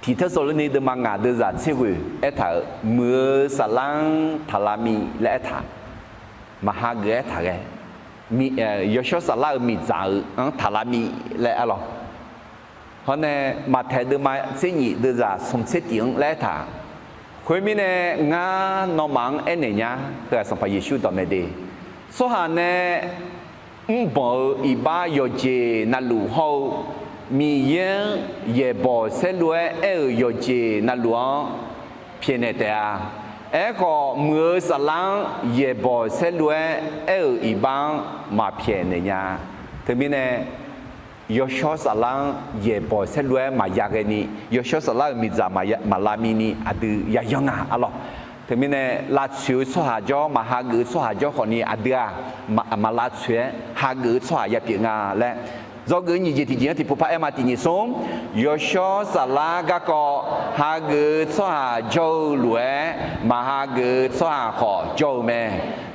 Tiq Tersaqlorni deuvma ngaq deuvzaq tser ghoeq aertaq-euq, muiq-eu saflar-anr taqlavmiq laer aertaq, maqhageuf-aer taqghae, yawshawr saflar-euq miqdzaq-euq-anr taqlavmiq laer arlawq. Hawr nae, Maqtaeq deuvma tser nyif deuvzaq smq tser tif-anr laer aertaq, khoermirnae, ngar nawmaf-anr aernaeq nya, heu-aq Sanqpaq Yeqsur dawqmaeq de, tsawrhaq nae mrbanq-eu iqbax yawqjeq navluf hawr-eu Miqyaer-anr yaeqbawq saerlu-aer aer-euq yawqjeq navluf-anr pyaeqnaeq taef-a. Aerkhawf, muiq-eu saflar-anr yaeqbawq saerlu-aer aer-euq iqbax-anr maqpyaeqnaeq nya. Teumirnae, yawshawr saflar-anr yaeqbawq saerlu-aer maqya ghaeni, yawshawr saflar-euq miqdzaq maqya- maqlavmini aqdui yayan nga arlawq. Teumirnae, lavtsoeq-eu tsawrhaq jawr, maq hageuf-eu tsawrhaq jawr khawfni aqdui-aq, maq- maq lavtsoeq-aer hageuf-eu tsawrhaq yapyeuf nga laer, dzawgeuf nyiq jeq tiqjeq-anr tiqpov par aer ma. Tiqnyiq smr, yawshawr saflar garkawv hageuf-eu tsawrhaq jawr-eu lof-aer, maq hageuf-eu tsawrhaq khawf jawr-eu mae.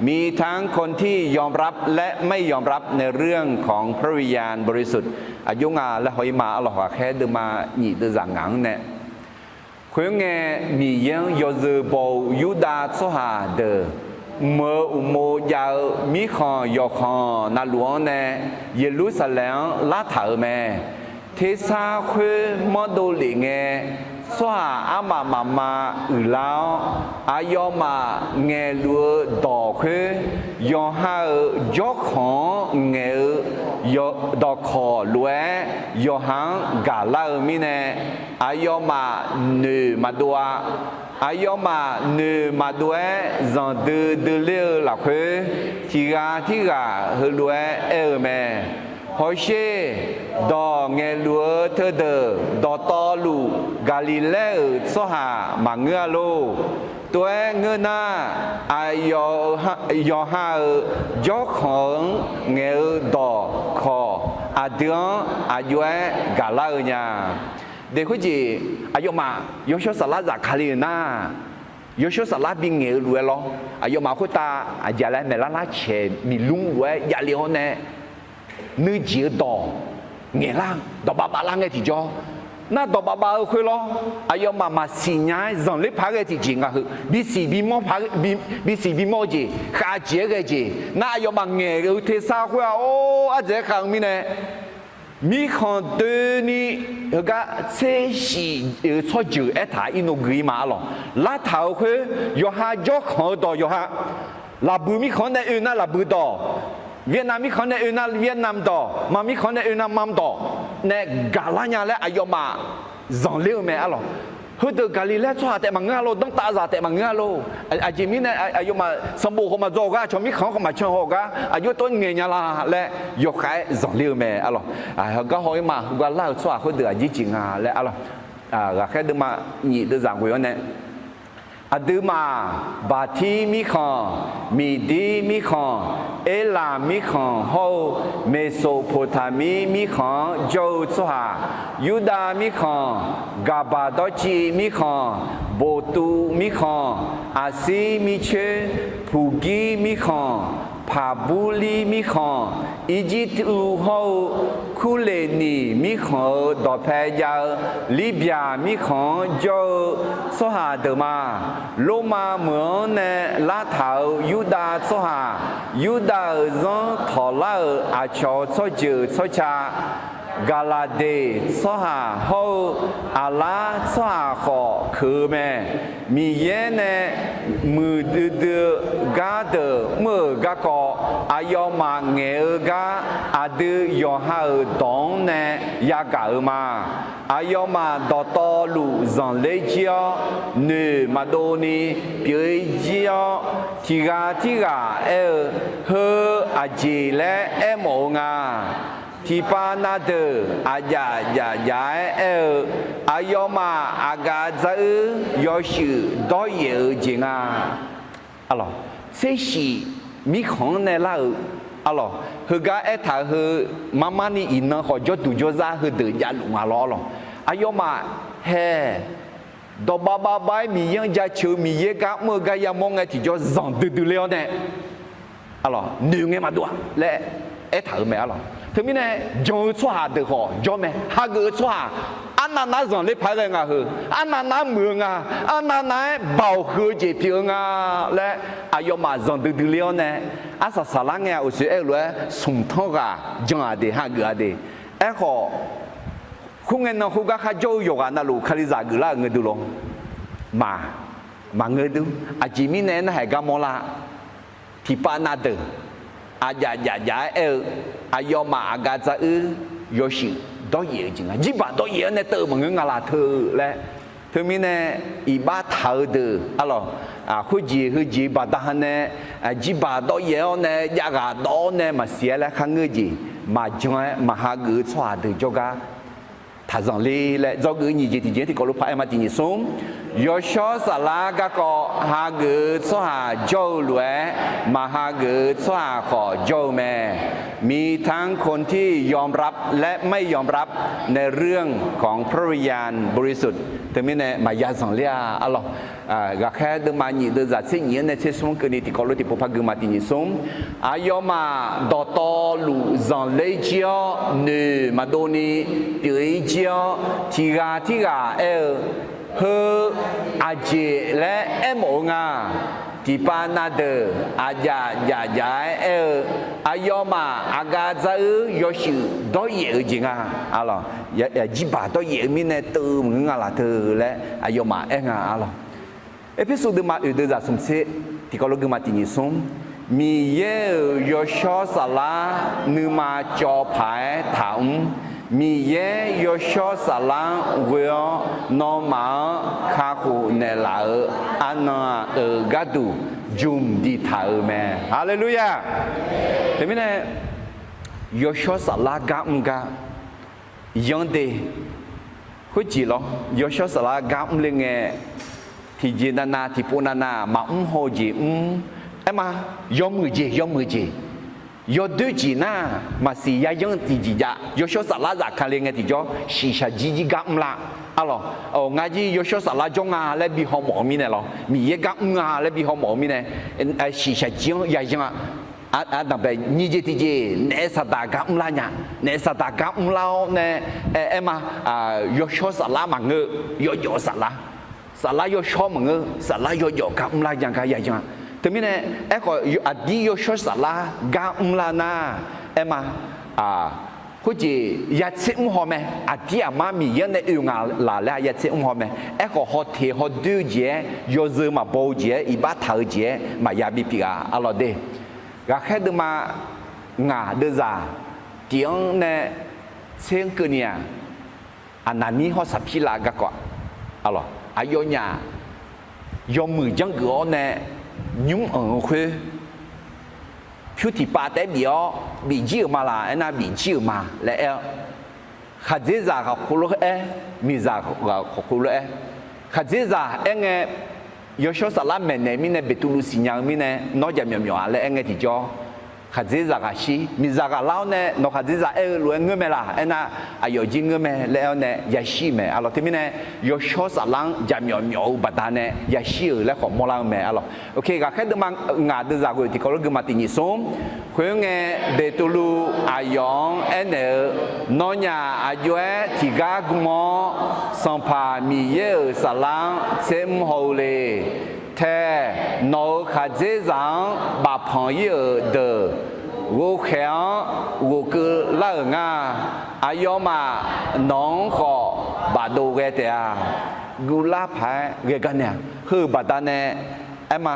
มีทั้งคนที่ยอมรับและไม่ยอมรับในเรื่องของพระวิญญาณบริสุทธิ์ aqjox nga laer haw-ir ma arlawq. Ghaqkhaer deuvma nyiq deuvzaq ngaq-anr nae Khoerngae, Miqyaer-anr yawzeu baw-eu Yurdav tsawrhaq deuq, mq-euq uqmov jav-eu mirkhanq yawqkhanq navluf-anr nae Yeqlursaqlaeq-anr lartaq-euq mae. Tersar khoer manrdov lef ngae, tsawrhaq armaf mafma uiqlar-awr, aqyawfmaf ngaeqluf-eu dawq khoer, yawqha-euq jawrkhanq-anr ngaeq-eu dawqkawq lof-aer yawqha-anr gaqlar-eu mirnae, aqyawfmaf noeq maqdov-a. Aqyawfmaf noeq maqdov-aer zanqdui dui ler-eu lafkhoer, tiq ghaq tirghaq heulof-aer aer-eu mae. Hawsher, dawq ngaeqluf-eu teudeuq dawqtawvluf Gaqliqlaer-euq tsawrhaq maqngeur-a lor. Tov-aer ngeur nar, aqyawf- yawqha-euq jawrkhanq-anr ngaeq-eu dawqkawq aqdui-anr aqjox-aer gaqlar-eu nya. Daef khoerjeq, aqyawfmaf yawshawr saflar zafkale-euq nar, yawshawr saflar bingaeq-eu lof-aer lawr, aqyawfmaf khoertav aqjeq laer maeqlar lar caeq miqlmr lof-aer javle-awr nae, nuijeq-eu dawq ngaeqlar-eu dawqbav bavlar ngae tiqjawr, nar dawqbav bav-eu khoer lawr, aqyawfmaf maqsiq nya-aer zanqler paq-aer ghae tiqjeq nga heu, bisiq bimawr paq- bisiq bimawr-eu jeq, khavjeq-aer ghae jeq nar, aqyawfmaf ngaeq-eu tersar khoer-aq, or, ardzaeq-aer khav-eu mirnae, mirkhanq doeni heugar tser shif-eu tsawrjeuq aertaq-aer irnov gui-ir ma arlawq. Lartaq-euq khoer, yawqha jawrkhanq-eu dawq yawqha, lafbui mirkhanq-anr nae oe nar lafbui dawq, Vietnam mirkhanq-anr nae oe nar Vietnam dawq, mam mirkhanq-anr nae oe nar mam dawq nae gaqlar nya laer aqyawfmaf zanqler-eu mae arlawq. Heudeuq Gaqliqlaer tsawrhaq taef maqngeur-a lor, danrtav zaq taef maqngeur-a lor. Aqjeq mirnae aqyawfmaf sanqbof khawf maqdzaw-awq gar, aqcawq mirkhanq-anr khawf maqcan haw-awq gar, aqjox tov ngaeq nya la laer yawkhav-aer zanqler-eu mae arlawq. Heugar haw-ir ma, heugar lar-eu tsawrhaq khoerdeuq aqjeq jeq nga laer arlawq. Ghaqkhaer deuvma nyiq deuvzaq ghoe-awr nae, aqduimaf Baqtir mirkhanq, Miqdir mirkhanq, Erlaq mirkhanq hawr-eu Meqsoqpoqtaqmir mirkhanq-anr jawr-eu tsawrhaq, Yurdav mirkhanq, Gaqbaq dawrciv mirkhanq, Boqtuv mirkhanq, Aqsir mircoer, Puqgir mirkhanq, Paqburlir mirkhanq, Irjirtuv hawr-eu Kurleqniq mirkhanq-euq dawqpae jav-eu Libyaq mirkhanq-anr jawr-eu tsawrhaq deuq ma. Lormav meuq-anr nae lartaq-euq Yurdav tsawrhaq, Yurdav-euq zanr tawqlar-euq aqcawq tsawrjeuq tsawrca, Gaqlaqdeq tsawrhaq hawr-eu Aqlar tsawrhaq khawf keuq-eu mae. Miqyaer nae muiqdui dui-eu gar deuq mr-euq garkawv, aqyawfmaf ngaeq-eu gar aqdui yawqha-euq dawq-anr nae yagaq-euq ma. Aqyawfmaf dawqtawvluf zanqler jir-awr, noeq maqdov ni pyeuf-ir jir-awr, tiq ghaq tirghaq aer-eu, Heu aqjeq laer aermawf-eu nga. Tiqpav na deuq aqjaf jaf jaf-aer aer-eu, aqyawfmaf aqgaf dzaruir yawshuif dawryaef-eu jeq nga. Arlawq, tsershif mirkhanq-anr nae lar-euq, arlawq, heugar aertaq-eu heu, marmar ni iqnan khawf jawrduq jawrzar heudeuq javluf nga lawr arlawq. Aqyawfmaf hae, dawqbav bavbav-aer Miqyaer-anr jaceuq-eu Miqyaer gar mr-eu gar yamawr ngae tiqjawr zanqdui dui ler-awr nae, arlawq, noeq ngae maqdov-a laer aertaq-euq mae arlawq. Teumirnae jan-eu tsawrhaq deuq khawf jawr mae. Hageuf-eu tsawrhaq arnav nav-aer zanqler paq-aer ghae nga heu, arnav nav-aer muiq-eu nga, arnav nav-aer baoq huiq-eu jeq pyeuf-eu nga laer aqyawfmaf zanqdui dui ler-awr nae, arsaq saqlar ngae-a uqshoe aer-eu lof-aer smq tanr ghaq jan-aq de, hageuf-a de. Aerkhawf, khoerngae nan khoergar kharjawr-eu yawqghaq navluf Kalizaq geuflar-euq ngae dui lawr, maq, maqngeur dur. Aqjeq mirnae aernar, haiq gar mawrlar, tiqpav na deuq aqjaf jaf jaf-aer aer-eu, aqyawfmaf aqgaf dzaruir yawshuif dawryaef-eu jeq nga. Jirbaq dawryaef-awr nae teuv-eu maqngeur nga laq teu laer. Teumirnae iqbax taq-eu deuq arlawq, khoerjeq heujeq baqda ha nae, jirbaq dawryaef-awr nae javghaq dawv-awr nae maqsiq-aer laer kharngeur-eu jeq maqjan-aer maqhageuf-eu tsawrhaq deuq jawrgar taqzanq le laer dzawgeuf-eu nyiq jeq tiqjeq-anr tiqkawv lof paq-aer ma. Tiq nyiq smr, yawshawr saflar garkawv hageuf-eu tsawrhaq jawr-eu lof-aer, maqhageuf-eu tsawrhaq khawf jawr-eu mae. มีทั้งคนที่ยอมรับและไม่ยอมรับ ในเรื่องของพระวิญญาณบริสุทธิ์ teumirnae maqya zanqler-a arlawq. Ghaqkhaer deuvma nyiq deuvzaq tser nyiq-anr nae tser smr-anr keuvni tiqkawv lof tiqpov par gui ma. Tiq nyiq smr, aqyawfmaf dawqtawvluf zanqler jir-awr noeq maqdov ni pyeuf-ir jir-awr, tiq ghaq tirghaq aer-eu, Heu aqjeq laer aermawf-eu nga. Tiqpav na deuq aqjaf jaf jaf-aer aer-eu, aqyawfmaf aqgaf dzar-eu yawshuif dawryaef-eu jeq nga. Arlawq, jirbaq dawryaef-eu mirnae teuv maqngeur nga laq teu laer aqyawfmaf aer nga arlawq. Erpersu deuvma oeq deuvzaq smq tser tiqkawv lof gui ma. Tiq nyiq smr, Miqyaer-euq yawshawr saflar nuima cawv paq-aer taqmr. Miqyaer yawshawr saflar-anr ghoe-awr nawmaf-anr kakhof naeqlaf-euq arnan-aq, oeq gharduq jmq diqtaq-euq mae. Haleluya! Teumirnae yawshawr saflar gar mr gar yanr de. Khoerjeq lawr, yawshawr saflar gar mr le ngae, tiqjeq navnav tiqpov navnav maqmr haw-eu jeq mr. Aerma, yawmuiq jeq yawmuiq jeq, yawdoer jeq nar, maqsiq yayanr tiqjeq jav. Yawshawr saflar zafkale ngae tiqjawr shiqshaq jir jir gar mr lar. Arlawq, ngar jir yawshawr saflar jawr nga laer bi hawmawf-eu mirnae lawr, Miqyaer gar mr nga laer bi hawmawf-eu mirnae, shiqshaq jir-anr yayanr-a. Ardanqbae nyiq jeq tiqjeq, naef saqdaq gar mr lar nya. Naef saqdaq gar mr lar-awr nae, aerma, yawshawr saflar maqngeur, yawjawf saflar, saflar yawshawr maqngeur, saflar yawjawf gar mr lar nya gar yayanr-a. Teumirnae aerkhawf aqdir yawshawr saflar gar mr lar nar, aerma, khoerjeq yatser mr haw mae. Aqdir aqmar Miqyaer-anr nae oe nga laq laer-a yatser mr haw mae. Aerkhawf hawteq hawdoer-eu jeq-aer, yawzeu maqbaw-eu jeq-aer, iqbax taq-eu jeq-aer maqya bipyeuf-a. Arlawq de, ghaqkhaer deuvma ngaq deuvzaq tiq-anr nae tser-anr keuvni-aq, Aqnaqnir hawr Saqpirlav garkawv, arlawq, aqyawfnyaf yawmuiq janrgeuf-awr nae nymr anq-eu khoer, pyur tiqpav taef-aer bif-awr bif jir-euq ma laq aernar, bif jir-euq ma laer aer-awr, khaqdzerzaq ghaqkhof lof-aer, miqzaq ghaqkhof lof-aer, khaqdzerzaq aer ngae, yawshawr saflar maeqnaeq mirnae Beqtuvluv siqnya-eu mirnae, nawr jaqmyawf myawf-a laer aer ngae tiqjawr, khaqdzerzaq ghaqshir, miqzaq ghaqlar-awr nae nawq khaqdzerzaq aer-eu lof-aer ngeur mae laq aernar, aqyawf jir ngeur mae laer aer-awr nae yashir-eu mae. Arlawq, teumirnae yawshawr saflar-anr jaqmyawf myawf-eu baqdanae yashir-euq laer khawf mawrlar-eu mae. Arlawq, ok, ghaqkhaer deuvma ngaq deuvzaq ghoe tiqkawv lof gui ma. Tiq nyiq smr, khoerngae Beqtuvluv aqyawf-anr aernaeq-eu, Nawnyaf aqjox-aer tiqgar gm-awr, Sanqpaq Miqyaer-euq saflar-anr tser mr haw-eu le. Tae, nawq-euq khaqdzerzaq-anr bafpanq-ir-euq deuq ghovkhaeq-anr ghofkeuv lar-euq nga. Aqyawfmaf nawq-anr khawf bafdov ghae taef-a. Guvlar paq-aer ghae gar nae-aq, heu-euq baqdanae aerma,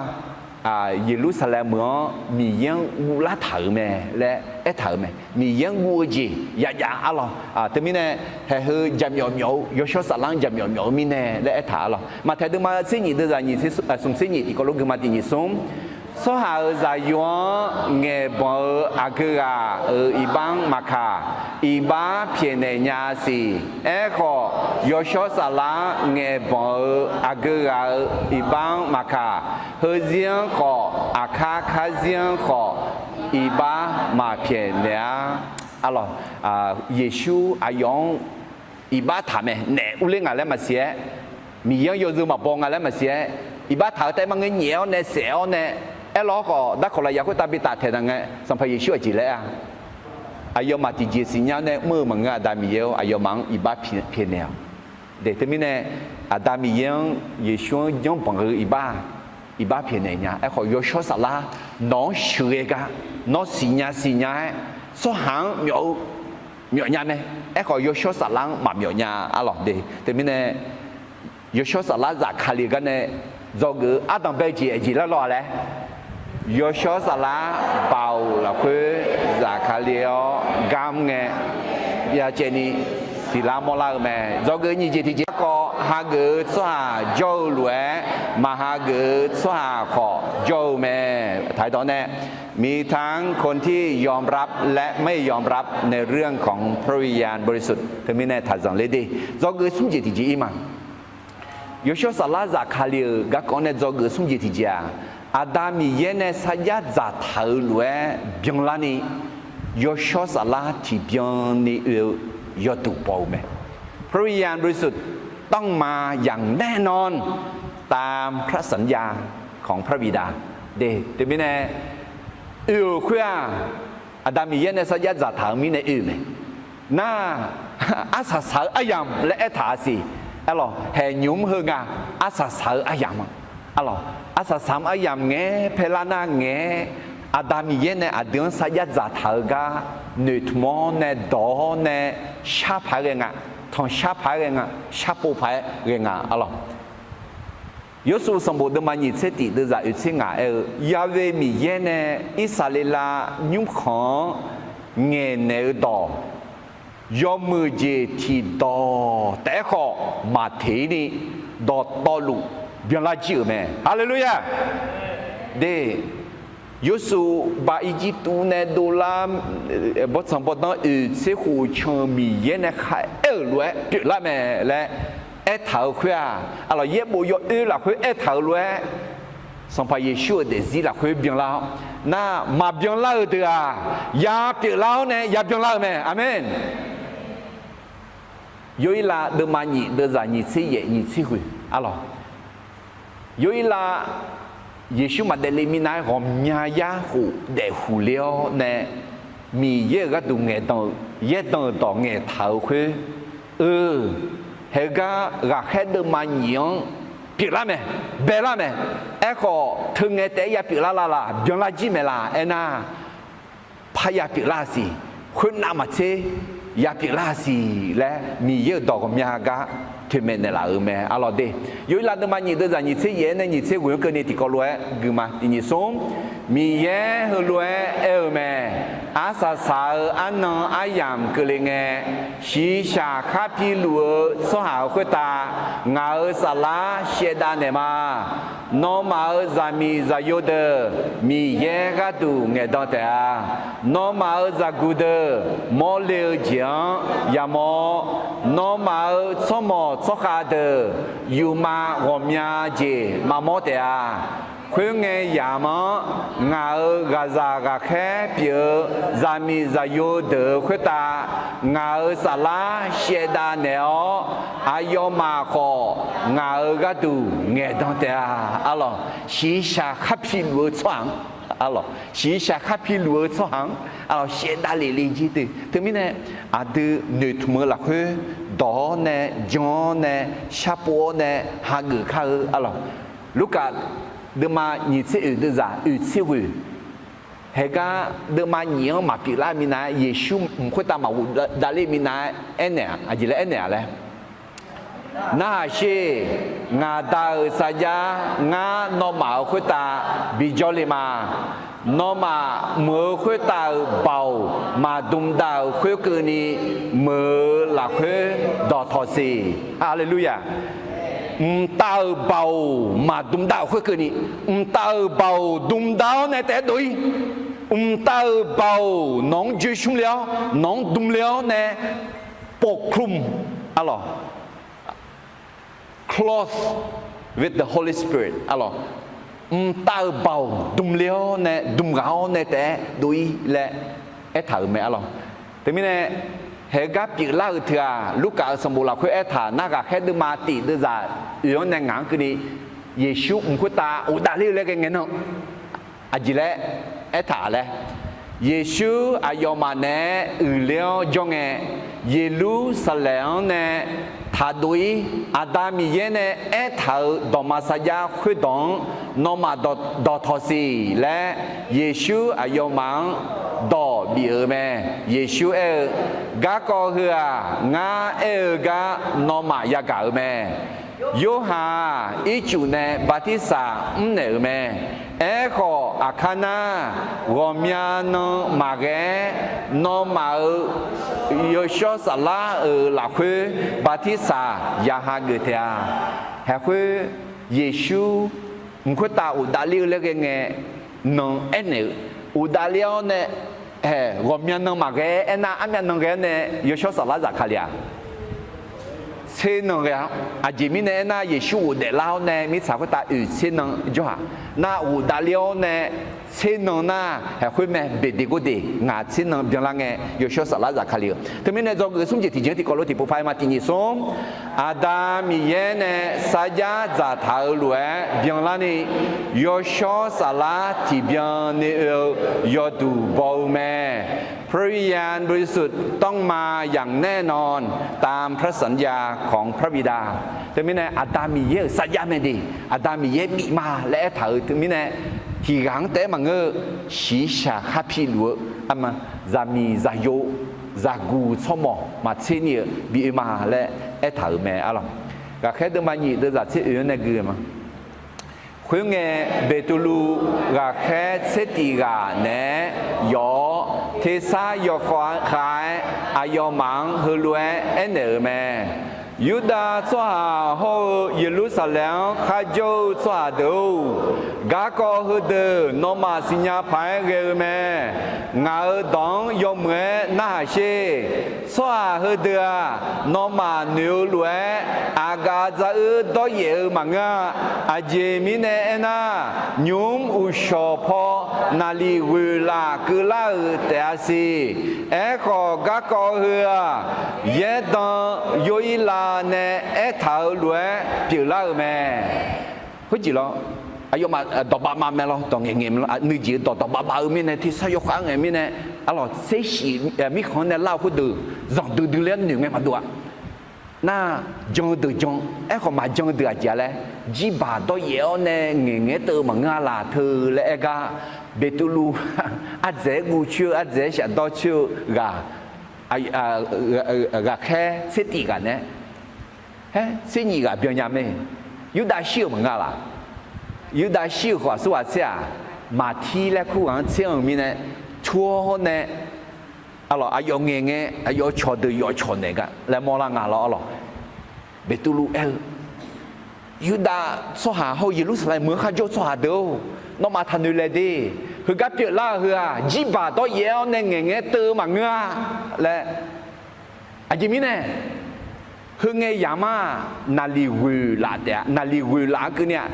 Yeqlursaqlaeq meuq-anr Miqyaer-anr guvlar taq-euq mae laer aertaq-euq mae. Miqyaer-anr guv-eu jeq yajav arlawq. Teumirnae haeq heu jaqmyawf myawf-eu, yawshawr saflar-anr jaqmyawf myawf-eu mirnae laer aertaq arlawq. Maqtaeq deuvma tser nyiq deuvzaq nyiq, smq tser nyiq tiqkawv lof gui ma. Tiq nyiq smr, tsawrhaq-euq zaqyo-anr ngaeqbanq-eu aqgeu ghaq-euq iqbax-anr maqkaq, iqbax pyaeqnaeq nya siq. Aerkhawf, yawshawr saflar-anr ngaeqbanq-eu aqgeu ghaq-euq iqbax-anr maqkaq, heuzir-anr khawf, aqkar karzir-anr khawf, iqbax maqpyaeqnaeq-ar. Arlawq, Yeqsur aqyawf-anr iqbax taq mae. Naef urler nga laer maqsiq-aer, Miqyaer-anr yawzeu maqbaw nga laer maqsiq-aer, iqbax taq-eu taef-aer maqngeur nyaef-awr nae saef-awr nae, aerlawr khawf darkawq lafyaq khoertav bi taftaeq na ngae, Sanqpaq Yeqsur aqjeq laer-a? Aqyawfmaf tiqjeq siqnya-awr nae mr-eu maqngeur, Aqda Miqyaer-or, aqyawfmaf-anr iqbax pyaeqnaeq-awq. Teumirnae Aqda Miqyaer-anr, Yeqsur-anr janrbanq-eu iqbax-aq, iqbax pyaeqnaeq nya. Aerkhawf, yawshawr saflar nawq-anr sheuqghae gar, nawr siqnya siqnya-aer, tsawrhaq-anr myawf-eu myawfnya mae. Aerkhawf, yawshawr saflar-anr maqmyawfnya arlawq de. Teumirnae yawshawr saflar zafkale gar nae dzawgeuf-eu ardanqbae jeq aqjeq laer lawr-a laer, yawshawr saflar baoq lafkhoer zafkale-awr gar mr ngae, byacaevni tiqlar mawrlar-eu mae. Dzawgeuf nyiq jeq tiqjeq garkawv hageuf-eu tsawrhaq jawr-eu lof-aer, maq hageuf-eu tsawrhaq khawf jawr-eu mae. มีทั้งคนที่ยอมรับและไม่ยอมรับในเรื่องของพระวิญญาณบริสุทธิ์ teumirnae taqzanq ler de. Dzawgeuf smr jeq tiqjeq ir ma. Yawshawr Saflar zafkale-euq garkawv nae dzawgeuf smr jeq tiqjeq-aq, Aqda Miqyaer nae sarjax dzaqtaq-euq lof-aer byanlarni, Yawshawr Saflar tiqbyan ni oe-eu yawduq baw-eu mae. พระวิญญาณบริสุทธิ์ต้องมาอย่างแน่นอน ตามพระสัญญาของพระบิดา de. Teumirnae, oe-euq khoer-aq, Aqda Miqyaer nae sarjax dzaqtaq-eu mirnae oe-eu mae. Nar, arsaq saq-eu aryamq laer aertaq-a siq. Arlawq, haeqnymq-mr heu nga, arsaq saq-eu aryamq-a. Arlawq, arsaq saq-eu aryamq ngae, paerlar nar ngae, Aqda Miqyaer nae aqdui-anr sarjax dzaqtaq-eu gar noeqtmq-awr nae dawq-awr nae shar paq-aer ghae nga, tanqshar paq-aer ghae nga, sharpov paq-aer ghae nga. Arlawq, Yawrsuv sanqbof deuvma nyiq tser tiq deuvzaq oeq tser ngaq aer-eu, Ya'we Miqyaer nae Irsaqleqlav nymrkhanq-anr ngaeqnaeq-eu dawq yawmuiq jeq tiqdawq taef-aer khawf maqteq-ir ni, dawqtawvluf byanlar jir-euq mae. Haleluya! De, Yawrsuv ba Irjirtuv nae dovlar, bawrtsanq bawrdanr oeq tser khof can-eu Miqyaer nae kharaer-euq lof-aer pyeuflar mae laer aertaq-euq khoer-aq, arlawq, yaerbof yawoer lafkhoer aertaq-euq lof-aer, Sanqpaq Yeqsur-euq daefzir lafkhoer byanlar-awr, nar, maqbyanlar-eu deuq-aq, ya pyeuflar-awr nae ya byanlar-eu mae. Aqmeq. Yawirlav deuvma nyiq deuvzaq nyiq tser yaef nyiq tser ghoeq, arlawq, Yawirlav Yeqsur maq daefle minav-aer ghawqmya yar khof daefhuq ler-awr nae, Miqyaer-euq gharduq ngaeqdan-eu, yaerdan-euq dawq ngaeqtaq-euq khoer, eu, haegar ghaqkhaer deuvma nyiq-anr pyeuflar mae, baelar mae. Aerkhawf, teungae taef-aer ya pyeuflar la laq, byanlar jir mae laq aernar, parya pyeuflar-a siq, khoernav maqtser ya pyeuflar-a siq laer Miqyaer-euq dawq ghawqmya gar toeqmaeq naeqlaf-euq mae, arlawq de. Yawirlav deuvma nyiq deuvzaq nyiq tser yaef-aer nae nyiq tser ghoeq-anr keuvni tiqkawv lof-aer guima tiq nyiq smr, Miqyaer heulof-aer aer-eu mae. Arsaq saq-eu arnan aryamq keuvle ngae, shiqshaq khar piluf-eu tsawrhaq-euq khoertav ngaq-euq saflar shaevdav naeqma. Nawmaf-euq zaqmiq zaqyo deuq Miqyaer gharduq ngaeqdan taef-a. Nawmaf-euq zaqguq deuq mawrle-eu jeq-anr yamawr-awr, nawmaf-euq tsawrmawq tsawrkhav deuq yufma ghawqmya jeq maqmawr taef-a. Khoerngae yamq-anr ngaq-euq ghaqzaq ghaqkhaer pyeuf-eu zaqmiq zaqyo deuq-euq khoertav ngaq-euq saflar shaevdav naeq-awr, aqyawfmaf khawf ngaq-euq gharduq ngaeqdan taef-a. Arlawq, shiqshaq khar piluf-eu tsawrhaq-anr, arlawq, shiqshaq khar piluf-eu tsawrhaq-anr, arlawq, shaevdav lef le jir de. Teumirnae, aqdui noeqtmq-eu lafkhoer dawq-awr nae, jan-awr nae, sharpov-awr nae hageuf kar-eu, arlawq, Lurkaf deuvma nyiq tser oeq deuvzaq oeq tser ghoeq, haegar deuvma nyiq-anr maqpyeuflar minav-aer, Yeqsur mq khoertav maqghofdav ler minav-aer aernaeq-a. Aqjeq laer aernaeq-a laer, Narhaq sher. Ngaq Da-euq sarjax ngar nawmaf-euq khoertav bijawr le ma. Nawmaf mq-euq khoertav-euq baoq maqdm dav-euq khoerkeuvni, meuq-euq lafkhoer dawqtawq siq. Haleluya! Mqtav-euq baoq maqdm dav-euq khoerkeuvni, mqtav-euq baoq dm dav-awr nae taef-aer dov-ir. Mqtav-euq baoq nawq-anr joe shmr le-awr, nawq-anr dm le-awr nae, ปกคลุม arlawq, clothed with the Holy Spirit, arlawq, mqtav-euq baoq dm le-awr nae, dm ghaq-awr nae taef-aer dov-ir laer aertaq-euq mae, arlawq. Teumirnae, haegar pyeuflar-euq teu-aq, Lurkaf-euq sanqbof lafkhoer aertaq nar, ghaqkhaer deuvma tiq deuvzaq oeq-anr nae ngaq-anr keuvni, Yeqsur mq khoertav ghofdav ler-eu laer ghae ngae nan, aqjeq laer aertaq laer, Yeqsur aqyawfmaf naeq-aer uiqler-awr jawr ngae, Yeqlursaqlaeq-anr nae taqdov-ir. Aqda Miqyaer nae aertaq-euq dawqma sarjax khoerdawq-anr nawmaf dawqtawq siq laer, Yeqsur aqyawfmaf-anr dawq bif-euq mae. Yeqsur aer-eu, Garkawv heu-aq, ngar aer-eu gar nawmaf yagaq-euq mae. Yorhaq-aq, ircuf nae bartirsaq mrnaeq-euq mae. Aerkhawf, aqkar nar, ghawqmya nan maqghae-aer, nawmaf-euq yawshawr saflar-euq lafkhoer bartirsaq ya hageuf taef-a. Haeqkhoer Yeqsur mq khoertav uqdavler-eu laer ghae ngae, nan aernaeq-eu, uqdavler-awr nae, haeq ghawqmya nan maqghae-aer, aernar armyav nan ghae-awr nae yawshawr saflar zafkale-aq, tser nan ghae-a. Aqjeq mirnae aernar, Yeqsur ghofdaef lar-awr nae mirtsaq khoertav oeq tser nan jawr-aq, nar uqdavler-awr nae tser nan nar, haeqkhoer mae, beqdeq gordeq ngaq tser nan byanlar ngae, yawshawr saflar zafkale-euq. Teumirnae dzawgeuf smr jeq tiqjeq-anr tiqkawv lof tiqpov par-aer ma. Tiqnyif smr, Aqda Miqyaer nae sarjax dzaqtaq-euq lof-aer byanlarni, yawshawr saflar tiqbyan ni oe-eu yawduq baw-eu mae. พระวิญญาณบริสุทธิ์ต้องมาอย่างแน่นอน ตามพระสัญญาของพระบิดา Teumirnae Aqda Miqyaer-euq sarjax mae de, Aqda Miqyaer bif ma laer aertaq-euq teumirnae, tiqghaq-anr taef-aer maqngeur-eu, shiqshaq khar piluf-eu, zaqmiq zaqyo, zaqguq tsawrmawq maqtser ni-eu bi oe ma laer aertaq-euq mae arlawq. Ghaqkhaer deuvma nyif deuvzaq tser oeq-anr nae gui-eu ma. Khoerngae, Beqtuvluv ghaqkhaer tser tif ghaq naeq-aer yawf-awr, tersar yawkhav-aer aqyawfmaf-anr heulof-aer aernaeq-euq mae. Yurdav tsawrhaq hawr-eu Yeqlursaqlaeq-anr kharjawr-eu tsawrhaq deuq-or, garkawv heudeuq nawmaf siqnya paq-aer ghae-eu mae. Ngaq-euq dawq-anr yawmuiq-aer narhaq sher. Tsawrhaq heudeuq-aq, nawmaf noeq-eu lof-aer aqgaf dzar-eu dawryaef-eu maqngeur-a. Aqjeq mirnae aernar, nymq-mr uqshawq paw naqliq ghoeq laf keuvlar-euq taef-a siq. Aerkhawf, garkawv heu-aq, yaerdan Yorhirlav nae aertaq-euq lof-aer pyeuflar-euq mae. Khoerjeq lawr, aqyawfmaf dawqbav bav mae lawr, dawq ngaeq ngaeq mae lawr, nuijeq-eu dawq dawqbav bav-eu mirnae, tersar yawkhav-aer ngae mirnae, arlawq tser shif mirkhanq-anr nae lar-eu khoerdeuq zanqdui dui ler-anr noeq ngae maqdov-aq. Nar, jan-eu deuq jan, aerkhawf maqjan-eu deuq aqjeq-a laer, jirbaq dawryaef-awr nae ngaeqngaeq-aer teuv-eu maqngeur-a laf teu laer aer gar, Beqtuvluv ardzaeq-aer guv coer-eu, ardzaeq-aer shafdawr coer-eu ghaq, ghaqkhaer tser tif ghaq nae, haer tser nyif ghaq byannya mae. Yurdav shir-euq maqngeur laf. Yurdav shir-euq khawf aqsur ghaq tser-aq, Maqtir laer kur ghaq-anr tser-anr-eu mirnae, tur-awr nae, arlawq aqyawf ngaeqngae aqyawf cawqdeuq yawf cawq naeq gar laer mawrlar nga lawr arlawq. Beqtuvluv aer-eu, Yurdav tsawrhaq hawr-eu Yeqlursaqlaeq meuq-anr kharjawr-eu tsawrhaq deuq-or, nawmaf taqnoeq laeq de. Heugar pyeuflar-eu heu-aq, jirbaq dawryaef-awr nae ngaeqngaeq-aer teuv-eu maqngeur-a laer. Aqjeq mirnae, heu ngae yamq-aq, naqliq ghoeq laf taef-a. Naqliq ghoeq laf-anr keuvni-aq,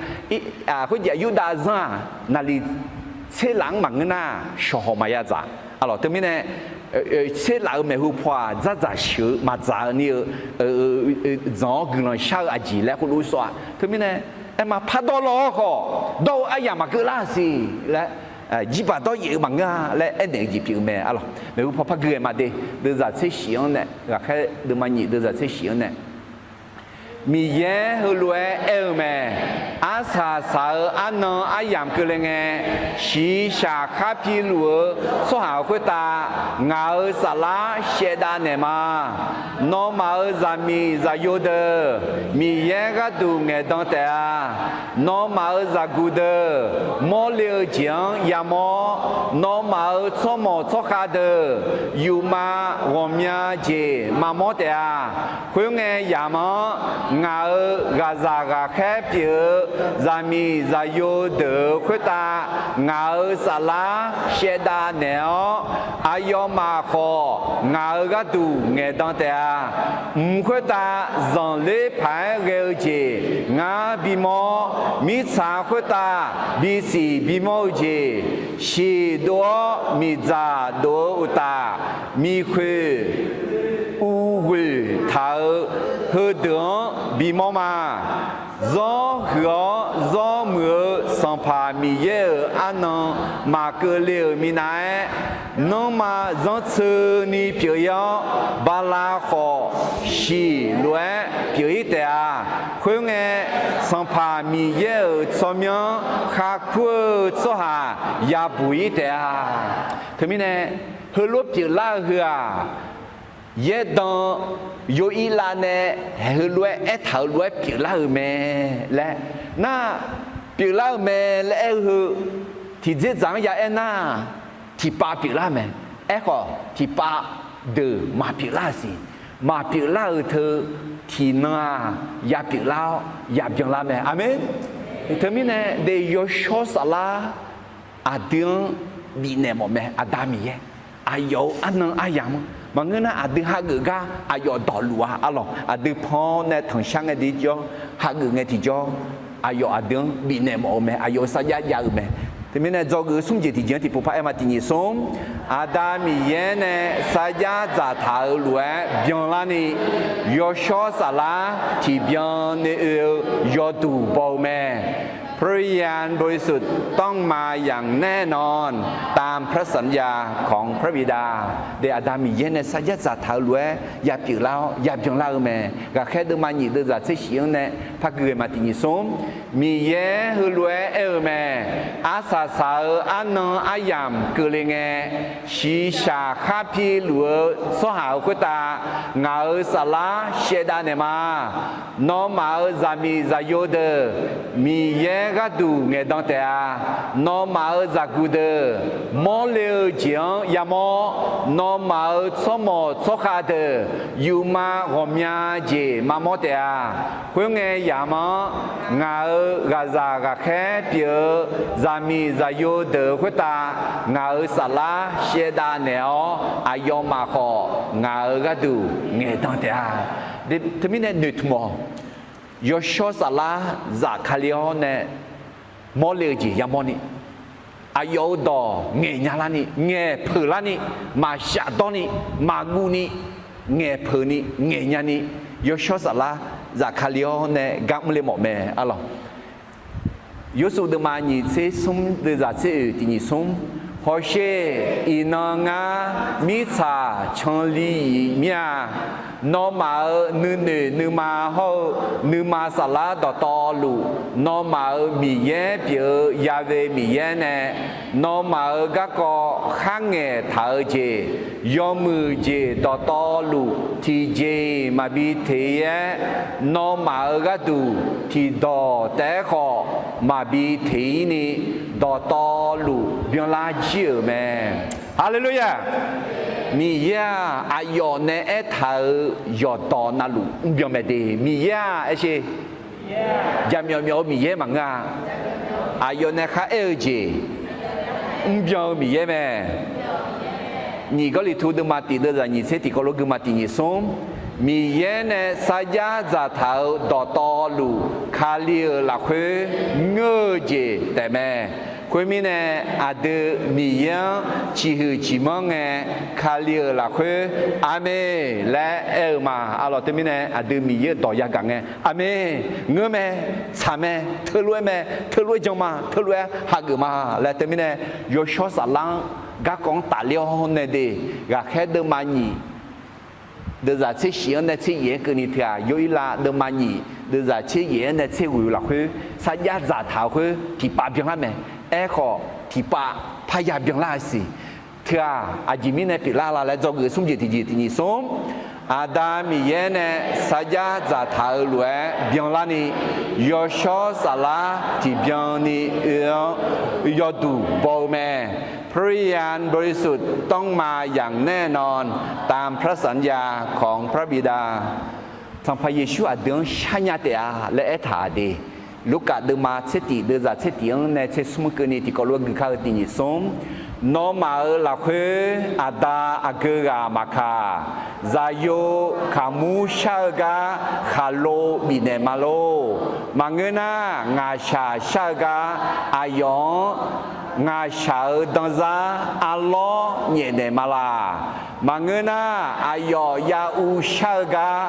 khoerjeq Yurdav zanr-aq, naqliq tser laf-anr maqngeur nar, shawqhawq maqya dzaq. Arlawq teumirnae, tser laf-euq maeqhu paw-aq, dzardzaq sheuq-eu maqdzaq-eu ni-eu, dzanq-awr guiqlanq shar-eu aqjeq laer khoerlof-aer sawr-a. Teumirnae, aerma pardawr law-awr khawf, dawr-eu aryamq maqkeuv lar-a siq laer, jirbaq dawryaef-eu maqngeur-a laer aernaeq-eu jeq pyeuf-eu mae arlawq. Maeqhu paw par gui-aer ma de, deuvzaq tser shif-anr nae, ghaqkhaer deuvma nyif deuvzaq tser shif-anr nae, Miqyaer heulof-aer aer-eu mae. Arsaq saq-eu arnan aryamq keuvle ngae, shiqshaq khar piluf-eu tsawrhaq khoertav ngaq-euq saflar shaevdav naeqma. Nawmaf-euq zaqmiq zaqyo deuq Miqyaer gharduq ngaeqdan taef-a. Nawmaf-euq zaqguq deuq mawrle-eu jeq-anr yamawr-awr, nawmaf-euq tsawrmawq tsawrkhav deuq yufma ghawqmya jeq maqmawr taef-a. Khoerngae yamq-anr ngaq-euq ghaqzaq ghaqkhaer pyeuf-eu zaqmiq zaqyo deuq-euq khoertav ngaq-euq saflar shaevdav naeq-awr, aqyawfmaf khawf ngaq-euq gharduq ngaeqdan taef-a. Mq khoertav zanqler paq-aer ghae-eu jeq ngar bimawr-awr, mirtsaq khoertav bisiq bimawr-eu jeq, shiq dov-awr miqdzaq dov-eu uqtaf, miqkhoeq uvghoeq taq-eu heudeuq-anr bimawr ma. Zawr huiq-awr zawr muiq-eu Sanqpaq Miqyaer-euq arnan maqkeuvle-euq minav-aer, nanrma zanrtseuni pyeuf-ir-awr, bala khawf shiq lof-aer pyeuf-ir taef-a. Khoerngae, Sanqpaq Miqyaer-euq tsawrmyanr kharkur-eu tsawrhaq yabuq-ir taef-a. Teumirnae, heulof pyeuflar-eu heu-aq, yaerdan Yorhirlav nae heulof-aer aertaq-euq lof-aer pyeuflar-euq mae laer nar, pyeuflar-euq mae laer aer-eu heu, tiqdzerdzaq-anr ya aernar, tiqpav pyeuflar mae. Aerkhawf, tiqpav deuq maqpyeuflar-euq siq. Maqpyeuflar-euq teu, tiqnan-aq, ya pyeuflar-awr ya byanlar mae. Aqmeq. Teumirnae de, Yawshawr Saflar aqdui-anr bifnaeq mawf mae, Aqda Miqyaer. Aqyawf-euq arnan aryamq-anr maqngeur nar, aqdui hageuf gar aqyawf dawqluf-a arlawq. Aqdui pan-awr nae tanqshar ngae tiqjawr, hageuf ngae tiqjawr, aqyawf aqdui-anr bifnaeq mawf-eu mae. Aqyawf-euq sarjax jav-eu mae. Teumirnae dzawgeuf-eu smr jeq tiqjeq-anr tiqpov par aer ma tiqnyif smr. Aqda Miqyaer nae sarjax dzaqtaq-euq lof-aer byanlarni, Yawshawr Saflar tiqbyan ni oe-eu yawduq baw-eu mae. พระวิญญาณบริสุทธิ์ต้องมาอย่างแน่นอน ตามพระสัญญาของพระบิดา De, Aqda Miqyaer nae sarjax dzaqtaq-eu lof-aer ya pyeuflar-awr ya byanlar-eu mae. Ghaqkhaer deuvma nyiq deuvzaq tser shif-anr nae par gui ghae ma tiqnyif smr. Miqyaer heulof-aer aer-eu mae. Arsaq saq-euq arnan aryamq keuvle ngae, shiqshaq khar piluf-eu tsawrhaq-euq khoertav ngaq-euq saflar shaevdav naeq ma. Nawmaf-euq zaqmiq zaqyo deuq Miqyaer gharduq ngaeqdan taef-a. Nawmaf-euq zaqguq deuq mawrle-eu jeq-anr yamawr. Nawmaf-euq tsawrmawq tsawrkhav deuq yufma ghawqmya jeq maqmawr taef-a. Khoerngae yamq-anr ngaq-euq ghaqzaq ghaqkhaer pyeuf-eu zaqmiq zaqyo deuq-euq khoertav ngaq-euq saflar shaevdav naeq-awr, aqyawfmaf khawf ngaq-euq gharduq ngaeqdan taef-a. Teumirnae noeqtmq-awq. Yawshawr Saflar zafkale-awr nae mawrle-eu jeq yamawrni, aqyawf-euq dawq ngaeqnya larni, ngaeqpeuq larni, maqshaf dawrni, maqguvni, ngaeqpeuq ni, ngaeqnya ni, Yawshawr Saflar zafkale-awr nae gar mrle mawf mae arlawq. Yawrsuv deuvma nyiq tser smr deuvzaq tser oeq tiqnyif smr. Hawsher, iqnan ngar mirtsaq canli-iq mir-a. Nawmaf-euq nuinoeq nuima hawr-eu nuima saflar dawqtawvluf, nawmaf-euq Miqyaer pyeuf-eu Ya've Miqyaer nae nawmaf-euq garkawv kharngaeq taq-eu jeq, yawmuiq jeq dawqtawvluf tiqjeq-iq maqbi teq-ir-aer, nawmaf-euq gharduq tiqdawq taef-aer khawf maqbi teq-ir ni, dawqtawvluf byanlar jir-euq mae. Haleluya! Miqyaer-aq, aqyawf nae aertaq-euq yawqdawq navluf mrbyan mae de. Miqyaer-aq, aer sher. Jaqmyawf myawf-eu Miqyaer maqngeur-a. Aqyawf nae kharaer-eu jeq mrbyan-eu Miqyaer mae. Nyiq Gawrliqtu deuvma tiq deuvzaq nyiq tser tiqkawv lof gui ma tiqnyif smr. Miqyaer nae sarjax dzaqtaq-euq dawqtawvluf, Kali-euq lafkhoer ngeur-eu jeq taefmae. Khoermirnae, aqdui Miqyaer-anr ciqhuiq ciqmanr ngae, Kali-euq lafkhoer Aqmeq laer aer-eu ma. Arlawq, teumirnae aqdui Miqyaer-euq dawq yagaq ngae, Aqmeq, ngeur mae, tsaq mae, teulof-aer mae, teulof-aer jan ma, teulof-aer hageuf ma laer teumirnae, Yawshawr Saflar-anr garkawv-anr tafler-awr nae de, ghaqkhaer deuvma nyiq deuvzaq tser shif-anr nae tser yaef-aer keuvni teu-aq, Yawirlav deuvma nyiq deuvzaq tser yaef-aer nae tser ghoeq-eu lafkhoer sarjax dzaqtaq-eu khoer tiqpav byanlar mae. Aerkhawf, tiqpav parya byanlar-eu siq. Teu-aq, aqjeq mirnae pyeuflar la laer dzawgeuf smr jeq tiqjeq tiqnyif smr. Aqda Miqyaer nae sarjax dzaqtaq-eu lof-aer byanlarni, Yawshawr Saflar tiqbyan ni oe-anr yawduq baw-eu mae. พระวิญญาณบริสุทธิ์ต้องมาอย่างแน่นอน ตามพระสัญญาของพระบิดา Sanqpaq Yeqsur aqdui-anr sharnya taef-a laer aertaq-aq de. Lurkaf deuvma tser tiq deuvzaq tser tiq-anr nae tser smr keuvni tiqkawv lof-aer gui kar-eu tiqnyif smr. Nawmaf-euq lafkhoer aqda aqgeu ghaq maqkaq, zaqyo kaqmur shar-eu gar khaqlo bifnaeq ma lor. Maqngeur nar, ngaqshaq shar-eu gar aqyawf-anr ngaqshaq-euq danzar arlawr nyaefnaeq ma laq. Maqngeur nar, aqyawf ya uv shar-eu gar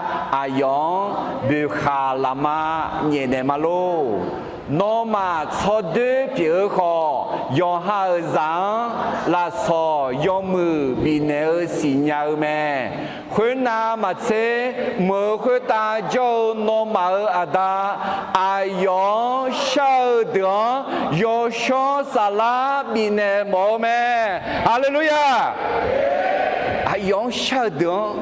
aqyawf-anr boeqkhaq lafma nyaefnaeq ma lor. Nawmaf tsawrdoer pyeuf-eu khawf, yawqha-euq zaq-anr lafsawq yawmuiq bifnaeq-eu siqnya-eu mae. Khoernav maqtser, meuq-eu khoertav jawr-eu nawmaf-euq Aqda, aqyawf-anr shar-eu deuq-anr Yawshawr Saflar bifnaeq mawf-eu mae. Haleluya! Aqyawf-anr shar-eu deuq-anr,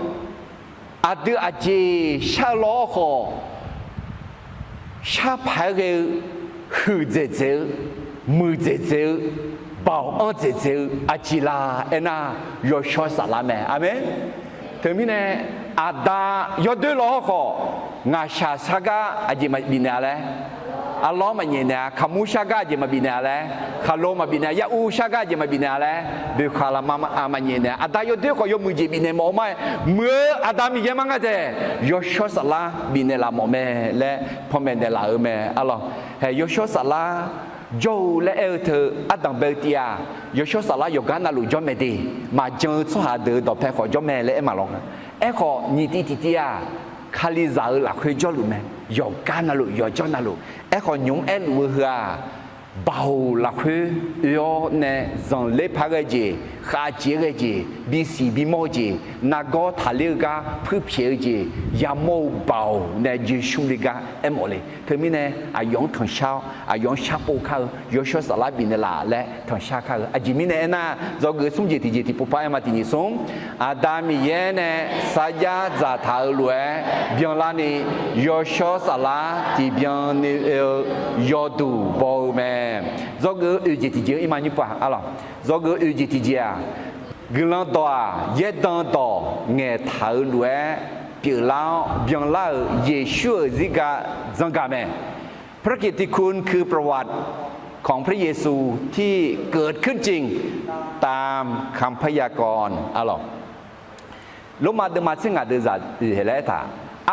aqdui aqjeq shar-eu lawr khawf, shar paq-aer ghae-eu huiqdzaeq dzaeq-eu, muiqdzaeq dzaeq-eu, baoq anr dzaeq dzaeq-eu aqjeq la aernar, Yawshawr Saflar mae. Aqmeq. Teumirnae, Aqda yawdoer law hawrkhawf, ngaqshaq shar gar aqjeq maqbif naeq-a laer, arlawr maqnyaef naeq-a, kaqmur shar gar aqjeq maqbif naeq-a laer, khaqlo maqbif naeq-a, yaruv shar gar aqjeq maqbif naeq-a laer, boeqkhaq lafma maqnyaef naeq-a. Aqda yawdoer khawf yawmuiq jeq bifnaeq mawf-eu ma-aer, muiq-eu Aqda Miqyaer mar nga dzaeq, Yawshawr Saflar bifnaeq laf mawf mae laer panmaeq naeqlaf-euq mae arlawq. Haeq, Yawshawr Saflar jawr-eu laer aer-eu teu ardanq bae-eu tiv-aq, Yawshawr Saflar yawqgar navluf jawr mae de. Maqjan-eu tsawrhaq deuq-euq dawqpae khawf jawr mae laer aer maqlawq nga. Aerkhawf, nyiq tiv tiqtiv-aq, Kalizaq-euq lafkhoer jawrluf mae. Yawqgar navluf, yawqjawr navluf. Aerkhawf, nymq-mr aerluf-eu heu-aq, baoq lafkhoer oe-awr nae zanqler paq ghae jeq, khavjeq ghae jeq, bisiq bimawr-eu jeq, nargawr taqler-eu gar puirpyaeq-eu jeq, yamawr-eu baoq nae joeqsmr le gar aermawf le. Teumirnae, aqyawf-anr tanqshar-awr, aqyawf-anr sharpov kar-eu, Yawshawr Saflar bifnaeq laf laer tanqshar kar-eu. Aqjeq mirnae aernar, dzawgeuf smr jeq tiqjeq tiqpov par aer ma tiqnyif smr. Aqda Miqyaer nae sarjax dzaqtaq-euq lof-aer byanlarni, Yawshawr Saflar tiqbyan ni oe-eu yawduq baw-eu mae. Dzawgeuf oeq jeq tiqjeq-anr irma nymr pov-aq arlawq. Dzawgeuf oeq jeq tiqjeq-aq, guiqlanq dawq-aq, yaerdan dawq ngaeqtaq-euq lof-aer pyeuflar-awr byanlar-euq Yeqsur-euq zirga dzanr gaq mae. พระกิตติคุณคือประวัติของพระเยซูที่เกิดขึ้นจริงตามคำพยากรณ์ arlawq. Lormav deuvma tser ngaq deuvzaq oeq haeq laer aertaq,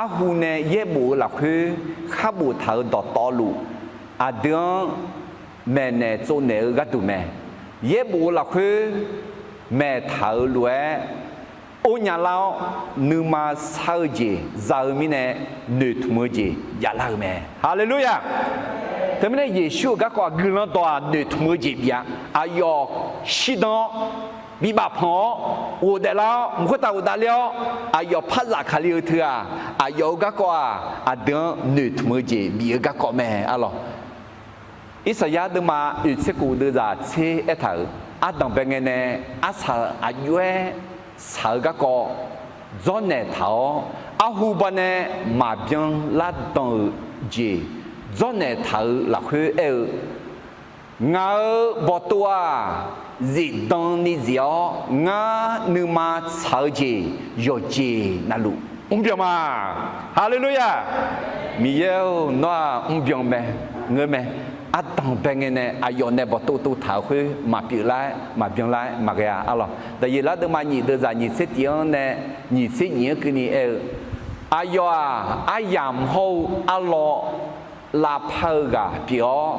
arhu nae yaerbof-eu lafkhoer khar boftaq-euq dawqtawvluf, aqdui-anr maeqnaeq tsovnaeq-eu gharduq mae. Yaerbof-eu lafkhoer maeqtaq-euq lof-aer or nya lar-awr, nuima sar-eu jeq za-eu mirnae noeqtmq-eu jeq javlar-euq mae. Haleluya! Teumirnae Yeqsur-euq garkawv-aq, guiqlanq dawq-aq noeqtmq-eu jeq bif-a. Aqyawf shirdan-awr, bibaf panq-awr, ghofdaef lar-awr, mq khoertav ghofdaef ler-awr, aqyawf par zafkale-eu teu-aq, aqyawf-euq garkawv-aq, aqdui-anr noeqtmq-eu jeq bif-eu garkawv mae arlawq. Irsaqyar deuvma oeq tser khof deuvzaq tser aertaq-euq, ardanqbae ngae nae arsaq aqjox-aer shaq-eu garkawv dzawrnaeq taq-awr, arhu banae maqbyan lardan-euq jeq dzawrnaeq taq-euq lafkhoer aer-eu, Ngaq-euq bawqtov-aq, zifdan ni zif-awr, ngar nuima tsaq-eu jeq yawqjeq navluf mrbyan ma. Haleluya! Miqyaer-or, nawr-aq mrbyan mae, ngeur mae. Ardanqbae ngae nae aqyawf nae bawqtov tov taq-euq khoer maqpyeuf lar-aer maqbyan lar-aer maqghae-a arlawq. Daqyeqlar deuvma nyiq deuvzaq nyiq tser tif-anr nae nyiq tser nyiq-anr keuvni aer-eu, aqyawf-aq, aryamq hawr-eu arlawr lavpar-eu ghaq pyeuf-awr,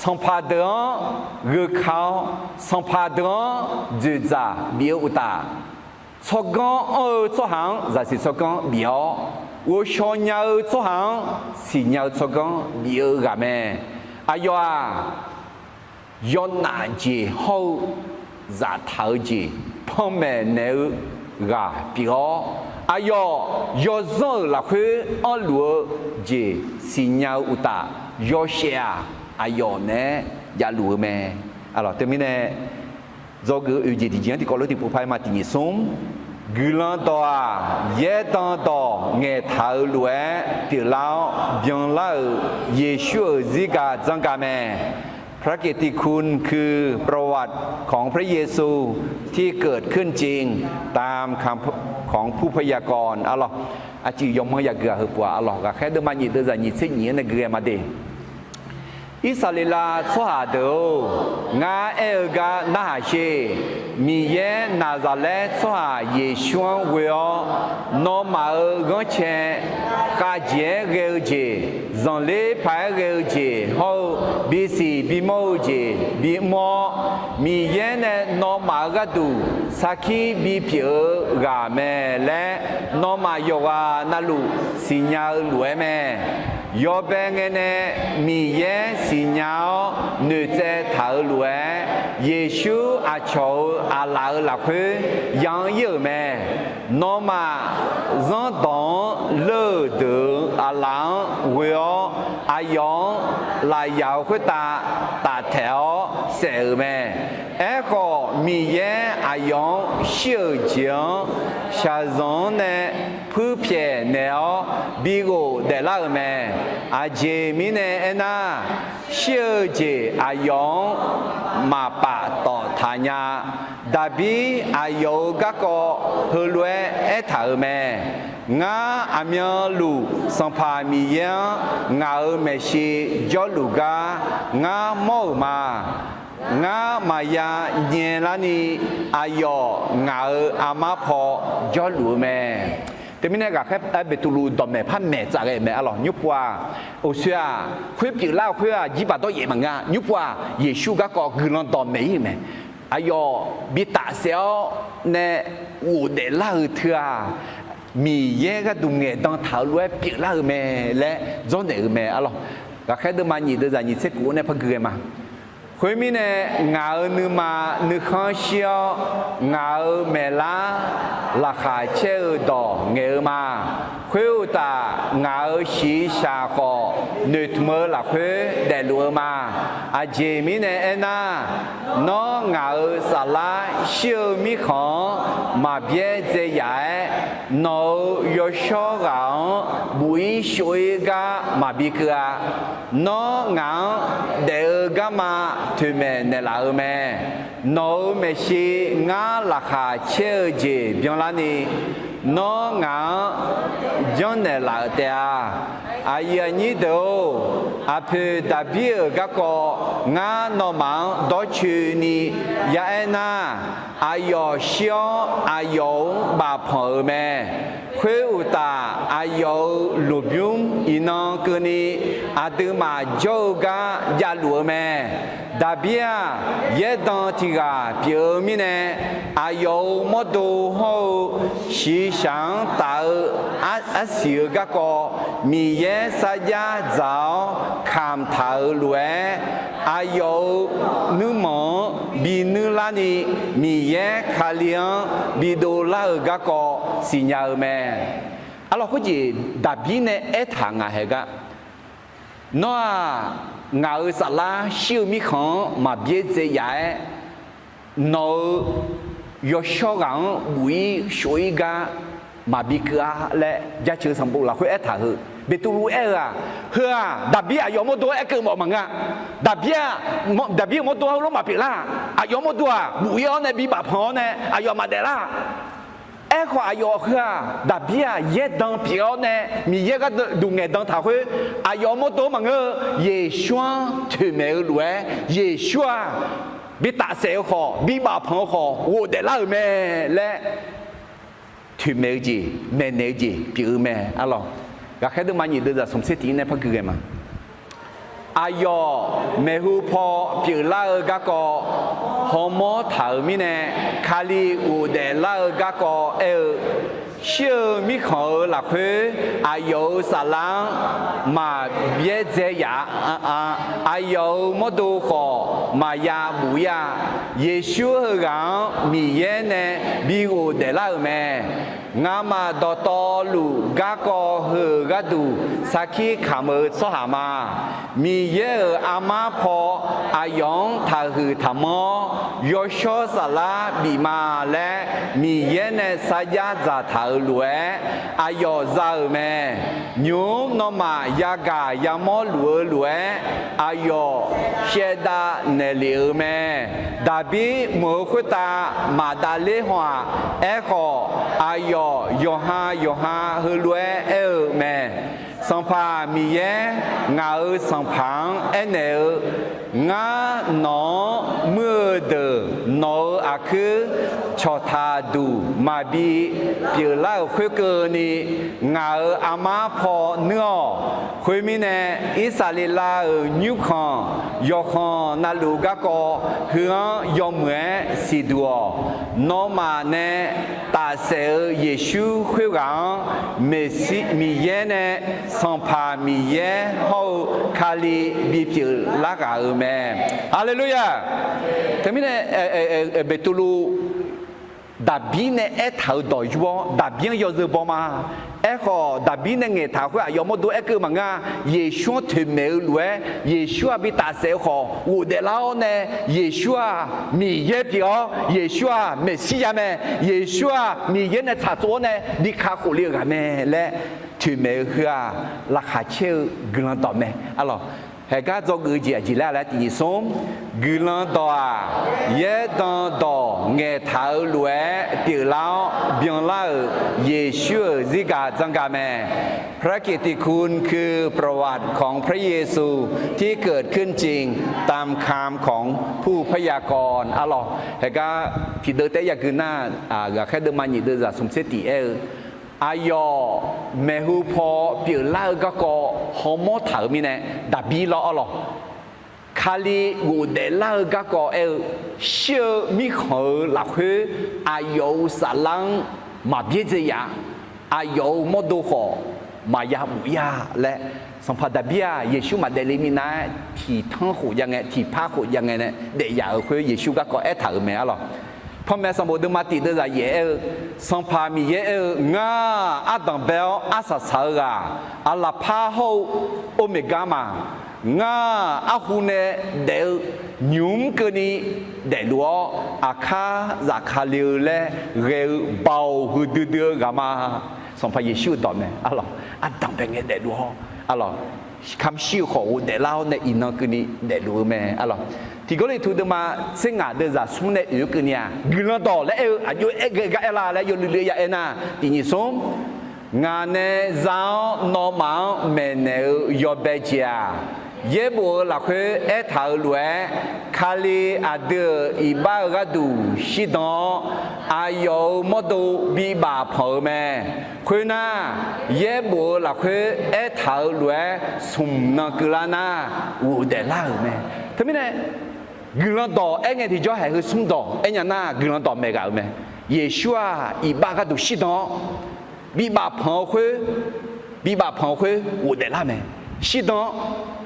sanqpaq deuq-anr gheuka-awr, sanqpaq deuq-anr dzoeqdzaq bif-eu uqtaf, tsawrganr anr-eu tsawrhaq-anr zaqsiq tsawrganr bif-awr, ghovshaw nya-eu tsawrhaq-anr siqnya-eu tsawrganr bif-eu ghaq mae. Aqyawf-aq, yawnaf jeq hawr-eu zaftaq-eu jeq panmaeq naeq-eu ghaq pyeuf-awr, aqyawf yawzanr-euq lafkhoer anrluf-eu jeq siqnya-eu uqtaf, yawshaef-aq, aqyawf naeq-aer javluf-eu mae. Teumirnae, dzawgeuf oeq jeq tiqjeq-anr tiqkawv lof tiqpov par-aer ma tiqnyif smr. Guiqlanq dawq-aq, yaerdan dawq ngaeqtaq-euq lof-aer pyeuflar-awr byanlar-euq Yeqsur-euq zirgaq dzanr gaq mae. พระกิตติคุณคือประวัติของพระเยซูที่เกิดขึ้นจริงตามคำพยากรณ์ arlawq. Aqcuiv yawmanr yagui-aq heupov-aq arlawq. Ghaqkhaer deuvma nyiq deuvzaq nyiq tser nyiq-anr nae gui-aer ma de. Irsaqleqlav tsawrhaq deuq-or, ngar aer-eu gar narhaq sher. Miqyaer Naqzaqlaer tsawrhaq Yeqsur-anr ghoe-awr, nawmaf-euq ghanrcae khavjeq-aer ghae-eu jeq, zanqler paq-aer ghae-eu jeq hawr-eu bisiq bimawr-eu jeq bimr-awr, Miqyaer nae nawmaf-euq gharduq sarkir bipyeuf-eu ghaq mae laer, nawmaf yawqghaq navluf siqnya-eu lof-aer mae. Yawbae ngae nae Miqyaer siqnya-awr noeqtsaev taq-euq lof-aer, Yeqsur aqcawq-euq aqlaf-euq lafkhoer ya-anr ir-euq mae. Nawmaf zanrdawq-anr leur-euq deuq-euq aqlaf-anr ghoe-awr, aqyawf-anr lafyaq-euq khoertav taftaeq-awr saef-euq mae. Aerkhawf, Miqyaer aqyawf-anr shir-euq jeq-anr shaqzanq-anr nae puirpyaeq naeq-awr bighof daeflar-euq mae. Aqjeq mirnae aernar, shir-eu jeq aqyawf-anr maqpaf tawf taq nya. Daqbir aqyawf-euq garkawv heulof-aer aertaq-euq mae. Ngar aqmyanluf Sanqpaq Miqyaer-anr ngaq-euq maeqshi jawrluf gar ngar mawr-euq ma. Ngar maqya nyaelarni, aqyawf ngaq-euq armar paw jawrluf-eu mae. Teumirnae ghaqkhaer Beqtuvluv dawqmaeq par maeq tsaf ghae-euq mae arlawq. Nymrpov-aq, uqshoe-aq, khoer pyeuflar-eu khoer-aq, jirbaq dawryaef maqngeur-a. Nymrpov-aq, Yeqsur garkawv guiqlanq dawqmaeq ir-euq mae. Aqyawf bi tafsaef-awr nae ghofdaef lar-euq teu-aq, Miqyaer gharduq ngaeqdan taq-euq lof-aer pyeuflar-eu mae laer dzawrnaeq-euq mae arlawq. Ghaqkhaer deuvma nyiq deuvzaq nyiq tser kuf-awr nae par gui ghae ma. Khoermirnae, ngaq-euq nuima nuikhanr shir-awr, ngaq-euq maeqlar laqkhaq caer-eu dawq ngaeq-eu ma. Khoeruqtaf, ngaq-euq shiqshaq khawf noeqtmq-eu lafkhoer daefluf-eu ma. Aqjeq mirnae aernar, nawr ngaq-euq saflar shir-eu mirkhanq-anr maqbyaer dzae yaf-aer, nawq-euq yawshawr ghaq-anr buq-ir shov-ir gar maqbi keuv-a. Nawr ngaq-anr daef-eu garma toeqmaeq naeqlaf-eu mae. Nawq-euq maeqshi ngar laqkhaq caer-eu jeq byanlarni, nawr ngaq-anr janrnaeq laf-euq taef-a. Aqyuif aqnyir deuq-or, aqpoeq Daqbir-euq garkawv ngar nawmaf-anr dawrcoeni yaaer nar, aqyawf shir-awr aqyawf-anr bafpanq-euq mae. Khoeruqtaf, aqyawf-euq lmqbymr iqnan keuvni aqduimaf jawr-eu gar javluf-eu mae. Daqbir-aq, yaerdan tiq ghaq pyeuf-eu mirnae, aqyawf-euq mawrdo hawr-eu shiqshaq-anr taf-eu arsiq-eu garkawv Miqyaer sarjax dzaq-awr kamq taq-euq lof-aer, aqyawf-euq nuirmanq-anr binuir larni, Miqyaer Kali-anr bidov lar-eu garkawv siqnya-eu mae. Arlawq, khoerjeq Daqbir nae aertaq ngaq haeq gar, nawr-aq, ngaq-euq saflar shir-eu mirkhanq-anr maqbyaer dzae yaf-aer, nawq-euq yawshawr ghaq-anr buq-ir shov-ir gar maqbi keuv-a laer Jaceuq sanqbof lafkhoer aertaq heu. Beqtuvluv aer-eu-aq, heu-aq, Daqbir aqyawf mawrdo-aer aerkeuv mawf maqngeur-a. Daqbir-aq, Daqbir-euq mawrdo heulof maqpyeuf lar. Aqyawf mawrdo-aq buq-ir-awr nae bibaf panq-awr nae aqyawf maqdaef lar. Aerkhawf, aqyawf heu-aq, Daqbir-aq, yaerdan pyeuf-awr nae Miqyaer gharduq ngaeqdan taq khoer, aqyawf mawrdo maqngeur-eu, Yeqsur-anr toeqmaeq-eu lof-aer, Yeqsur-aq, bi tafsaef-eu khawf, bibaf panq-eu khawf, ghofdaef lar-euq mae laer toeqmaeq-eu jeq, maeqnaeq-eu jeq pyeuf-eu mae arlawq. Ghaqkhaer deuvma nyiq deuvzaq smq tser tiq-ir nae par gui ghae ma. Aqyawf maeqhu paw pyeuflar-eu garkawv hawmawr taq-euq mirnae, Kali ghofdaef lar-eu garkawv aer-eu, shir-eu mirkhanq-euq lafkhoer aqyawf-euq saflar-anr maqbyaer dzae yaf-a. Aqyawf-euq mawrdo khawf maqya buq-ir-a. Yeqsur heughaq-anr Miqyaer nae bi ghofdaef lar-euq mae. Ngamaf dawqtawvluf garkawv heu-euq gharduq sarkir kamq-eu tsawrhaq ma. Miqyaer-euq armar paw aqyawf-anr taqhuiq taqmanr-awr, yawshawr saflar bif ma laer Miqyaer nae sarjax dzaqtaq-euq lof-aer aqyawf za-euq mae. Nymq-mr nawmaf yagaq yamawr luf-eu lof-aer, aqyawf shaevdav naeqlef-euq mae. Daqbir meuq-eu khoertav maqdav ler haw-aq. Aerkhawf, aqyawf yawqha yawqha heulof-aer aer-eu mae. Sanqpaq Miqyaer, ngaq-euq Sanqpaq-anr aernaeq-eu, Ngar nawq-anr muir-eu deuq nawq-euq aqkuir cawqtaq duq maqbi pyeuflar-euq khoerkeuvni, ngaq-euq armar paw nuir-awq. Khoermirnae, Irsaqleqlav-euq nymrkhanq yawqkhanq navluf garkawv heu-anr yawmuiq-aer siqduq-awq. Nawmaf nae tafsaef-eu Yeqsur khoerghaq-anr, Miqyaer nae Sanqpaq Miqyaer hawr-eu Kali bipyeuf lar ghaq-euq mae. Haleluya! Teumirnae, Beqtuvluv Daqbir nae aertaq-euq dawq yur-awr, Daqbir-anr yawzeu baw ma. Aerkhawf, Daqbir nae ngaeqtaq khoer aqyawf mawrdo aerkeuv maqngeur-a. Yeqsur-anr toeqmaeq-eu lof-aer, Yeqsur-aq bi tafsaef-eu khawf ghofdaef lar-awr nae, Yeqsur-aq Miqyaer pyeuf-awr, Yeqsur-aq Meqsirya mae, Yeqsur-aq Miqyaer nae tsaqtsov-awr nae bi kakhof le-euq ghaq mae laer toeqmaeq-eu heu-aq, laqkhaq caer-eu guiqlanq dawq mae arlawq. Haeqgar dzawgeuf-eu jeq aqjeq laer laer tiq nyiq smr, guiqlanq dawq-aq, yaerdan dawq ngaeqtaq-eu lof-aer pyeuflar-awr byanlar-euq Yeqsur-euq zirgaq dzanr gaq mae. พระกิตติคุณคือประวัติของพระเยซูที่เกิดขึ้นจริงตามคำของผู้พยากรณ์ arlawq. Haeqgar tiqdeuv taef-aer yagui nar, ghaqkhaer deuvma nyiq deuvzaq smq tser tiq aer-eu, aqyawf maeqhu paw pyeuflar-eu garkawv hawmawr taq-euq mirnae daqbir lawr arlawq. Kali ghofdaef lar-eu garkawv aer-eu, shir-eu mirkhanq-euq lafkhoer aqyawf-euq saflar-anr maqbyaerdzae yaf-a. Aqyawf-euq mawrdo khawf maqya buf ya laer, sanqpaq daqbir-aq Yeqsur maqdaef le minav-aer tiqtanr khof jav ngae, tiqpar khof jav ngae nae daef yaf-euq khoer Yeqsur garkawv aertaq-euq mae arlawq. Panmaeq sanqbof deuvma tiq deuvzaq yaef aer-eu, Sanqpaq Miqyaer aer-eu, Ngar-aq ardanq bae-awr arsaq saq-eu ghaq, aqlaqpar hawr-eu Ormeqgar ma. Ngar-aq arhu nae daef-eu nymq mr keuvni daefluf-awr, aqkar zafkale-eu laer ghae-eu baoq huiqdui dui-eu ghaq ma. Sanqpaq Yeqsur-euq dawq mae arlawq. Ardanq bae ngae daefluf-awr arlawq, kamq shir-eu khawf ghofdaef lar-awr nae iqnan keuvni daefluf-eu mae arlawq. Tiq Gawrliqtu deuvma tser ngaq deuvzaq smr nae oeq-eu keuvni-aq, guiqlanq dawq laer aer-eu aqjox-aer ghae gar aer la laer yawluiv luiv ya aer nar, tiq nyiq smr, Ngaq nae za-awr nawmaf-anr maeqnaeq-eu yawbae jeq-aq, yaerbof-eu lafkhoer aertaq-euq lof-aer, Kali aqdui-euq iqbax-eu gharduq shirdan-awr, aqyawf-euq mawrdo bibaf panq-eu mae. Khoernar, yaerbof-eu lafkhoer aertaq-euq lof-aer smq nan keuvlar nar, ghofdaef lar-euq mae. Teumirnae, guiqlanq dawq aer ngae tiqjawr haeq heu smr dawq aernya nar, guiqlanq dawq maeq ghaq-euq mae. Yeqsur-aq iqbax gharduq shirdan-awr, bibaf panq-eu khoer, bibaf panq-eu khoer ghofdaef lar mae. Shirdan-awr,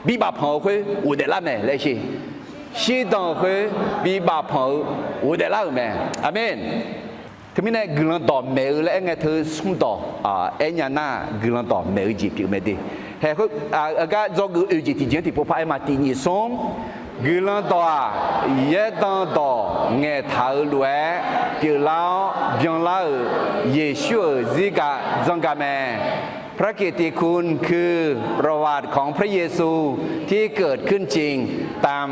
bibaf panq-eu khoer ghofdaef lar mae laer sher. Shirdan-euq khoer bibaf panq-eu ghofdaef lar-euq mae. Aqmeq. Teumirnae guiqlanq dawq maeq-eu laer aer ngae teu smr dawq aernya nar, guiqlanq dawq maeq-eu jeq pyeuf mae de. Haeq khoer, aqgar dzawgeuf oeq jeq tiqjeq-anr tiqpov par aer ma. Tiq nyiq smr, guiqlanq dawq-aq, yaerdan dawq ngaeqtaq-euq lof-aer pyeuflar-awr byanlar-euq Yeqsur-euq zirgaq dzanr gaq mae. พระกิตติคุณคือประวัติของพระเยซูที่เกิดขึ้นจริงตาม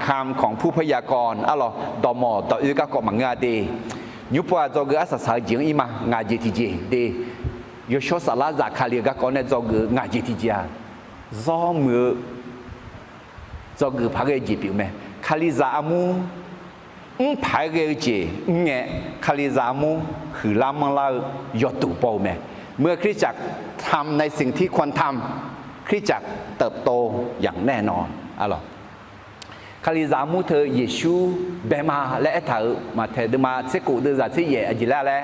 คำของผู้พยากรณ์ arlawq. Dawqmawq dawqoer garkawv maqngeur-a de. Nymr pov-aq dzawgeuf arsaq saq-eu jeq-anr ir ma. Ngaq jeq tiqjeq de. Yawshawr saflar zafkale-eu garkawv nae dzawgeuf-eu ngaq jeq tiqjeq-aq, zawr muiq-eu dzawgeuf paq ghae-eu jeq pyeuf mae. Kalizaq armur mr paq-aer ghae-eu jeq mr ngae, Kalizaq armur huiqlar manrlar-eu yawduq baw-eu mae. เมื่อคริสตจักรทำในสิ่งที่ควรทำ คริสตจักรเติบโตอย่างแน่นอน arlawq. Kalizaq armur teu Yeqsur bae ma laer aertaq-euq Maqtaeq deuvma tser kof deuvzaq tser yaef aqjeq laer laer,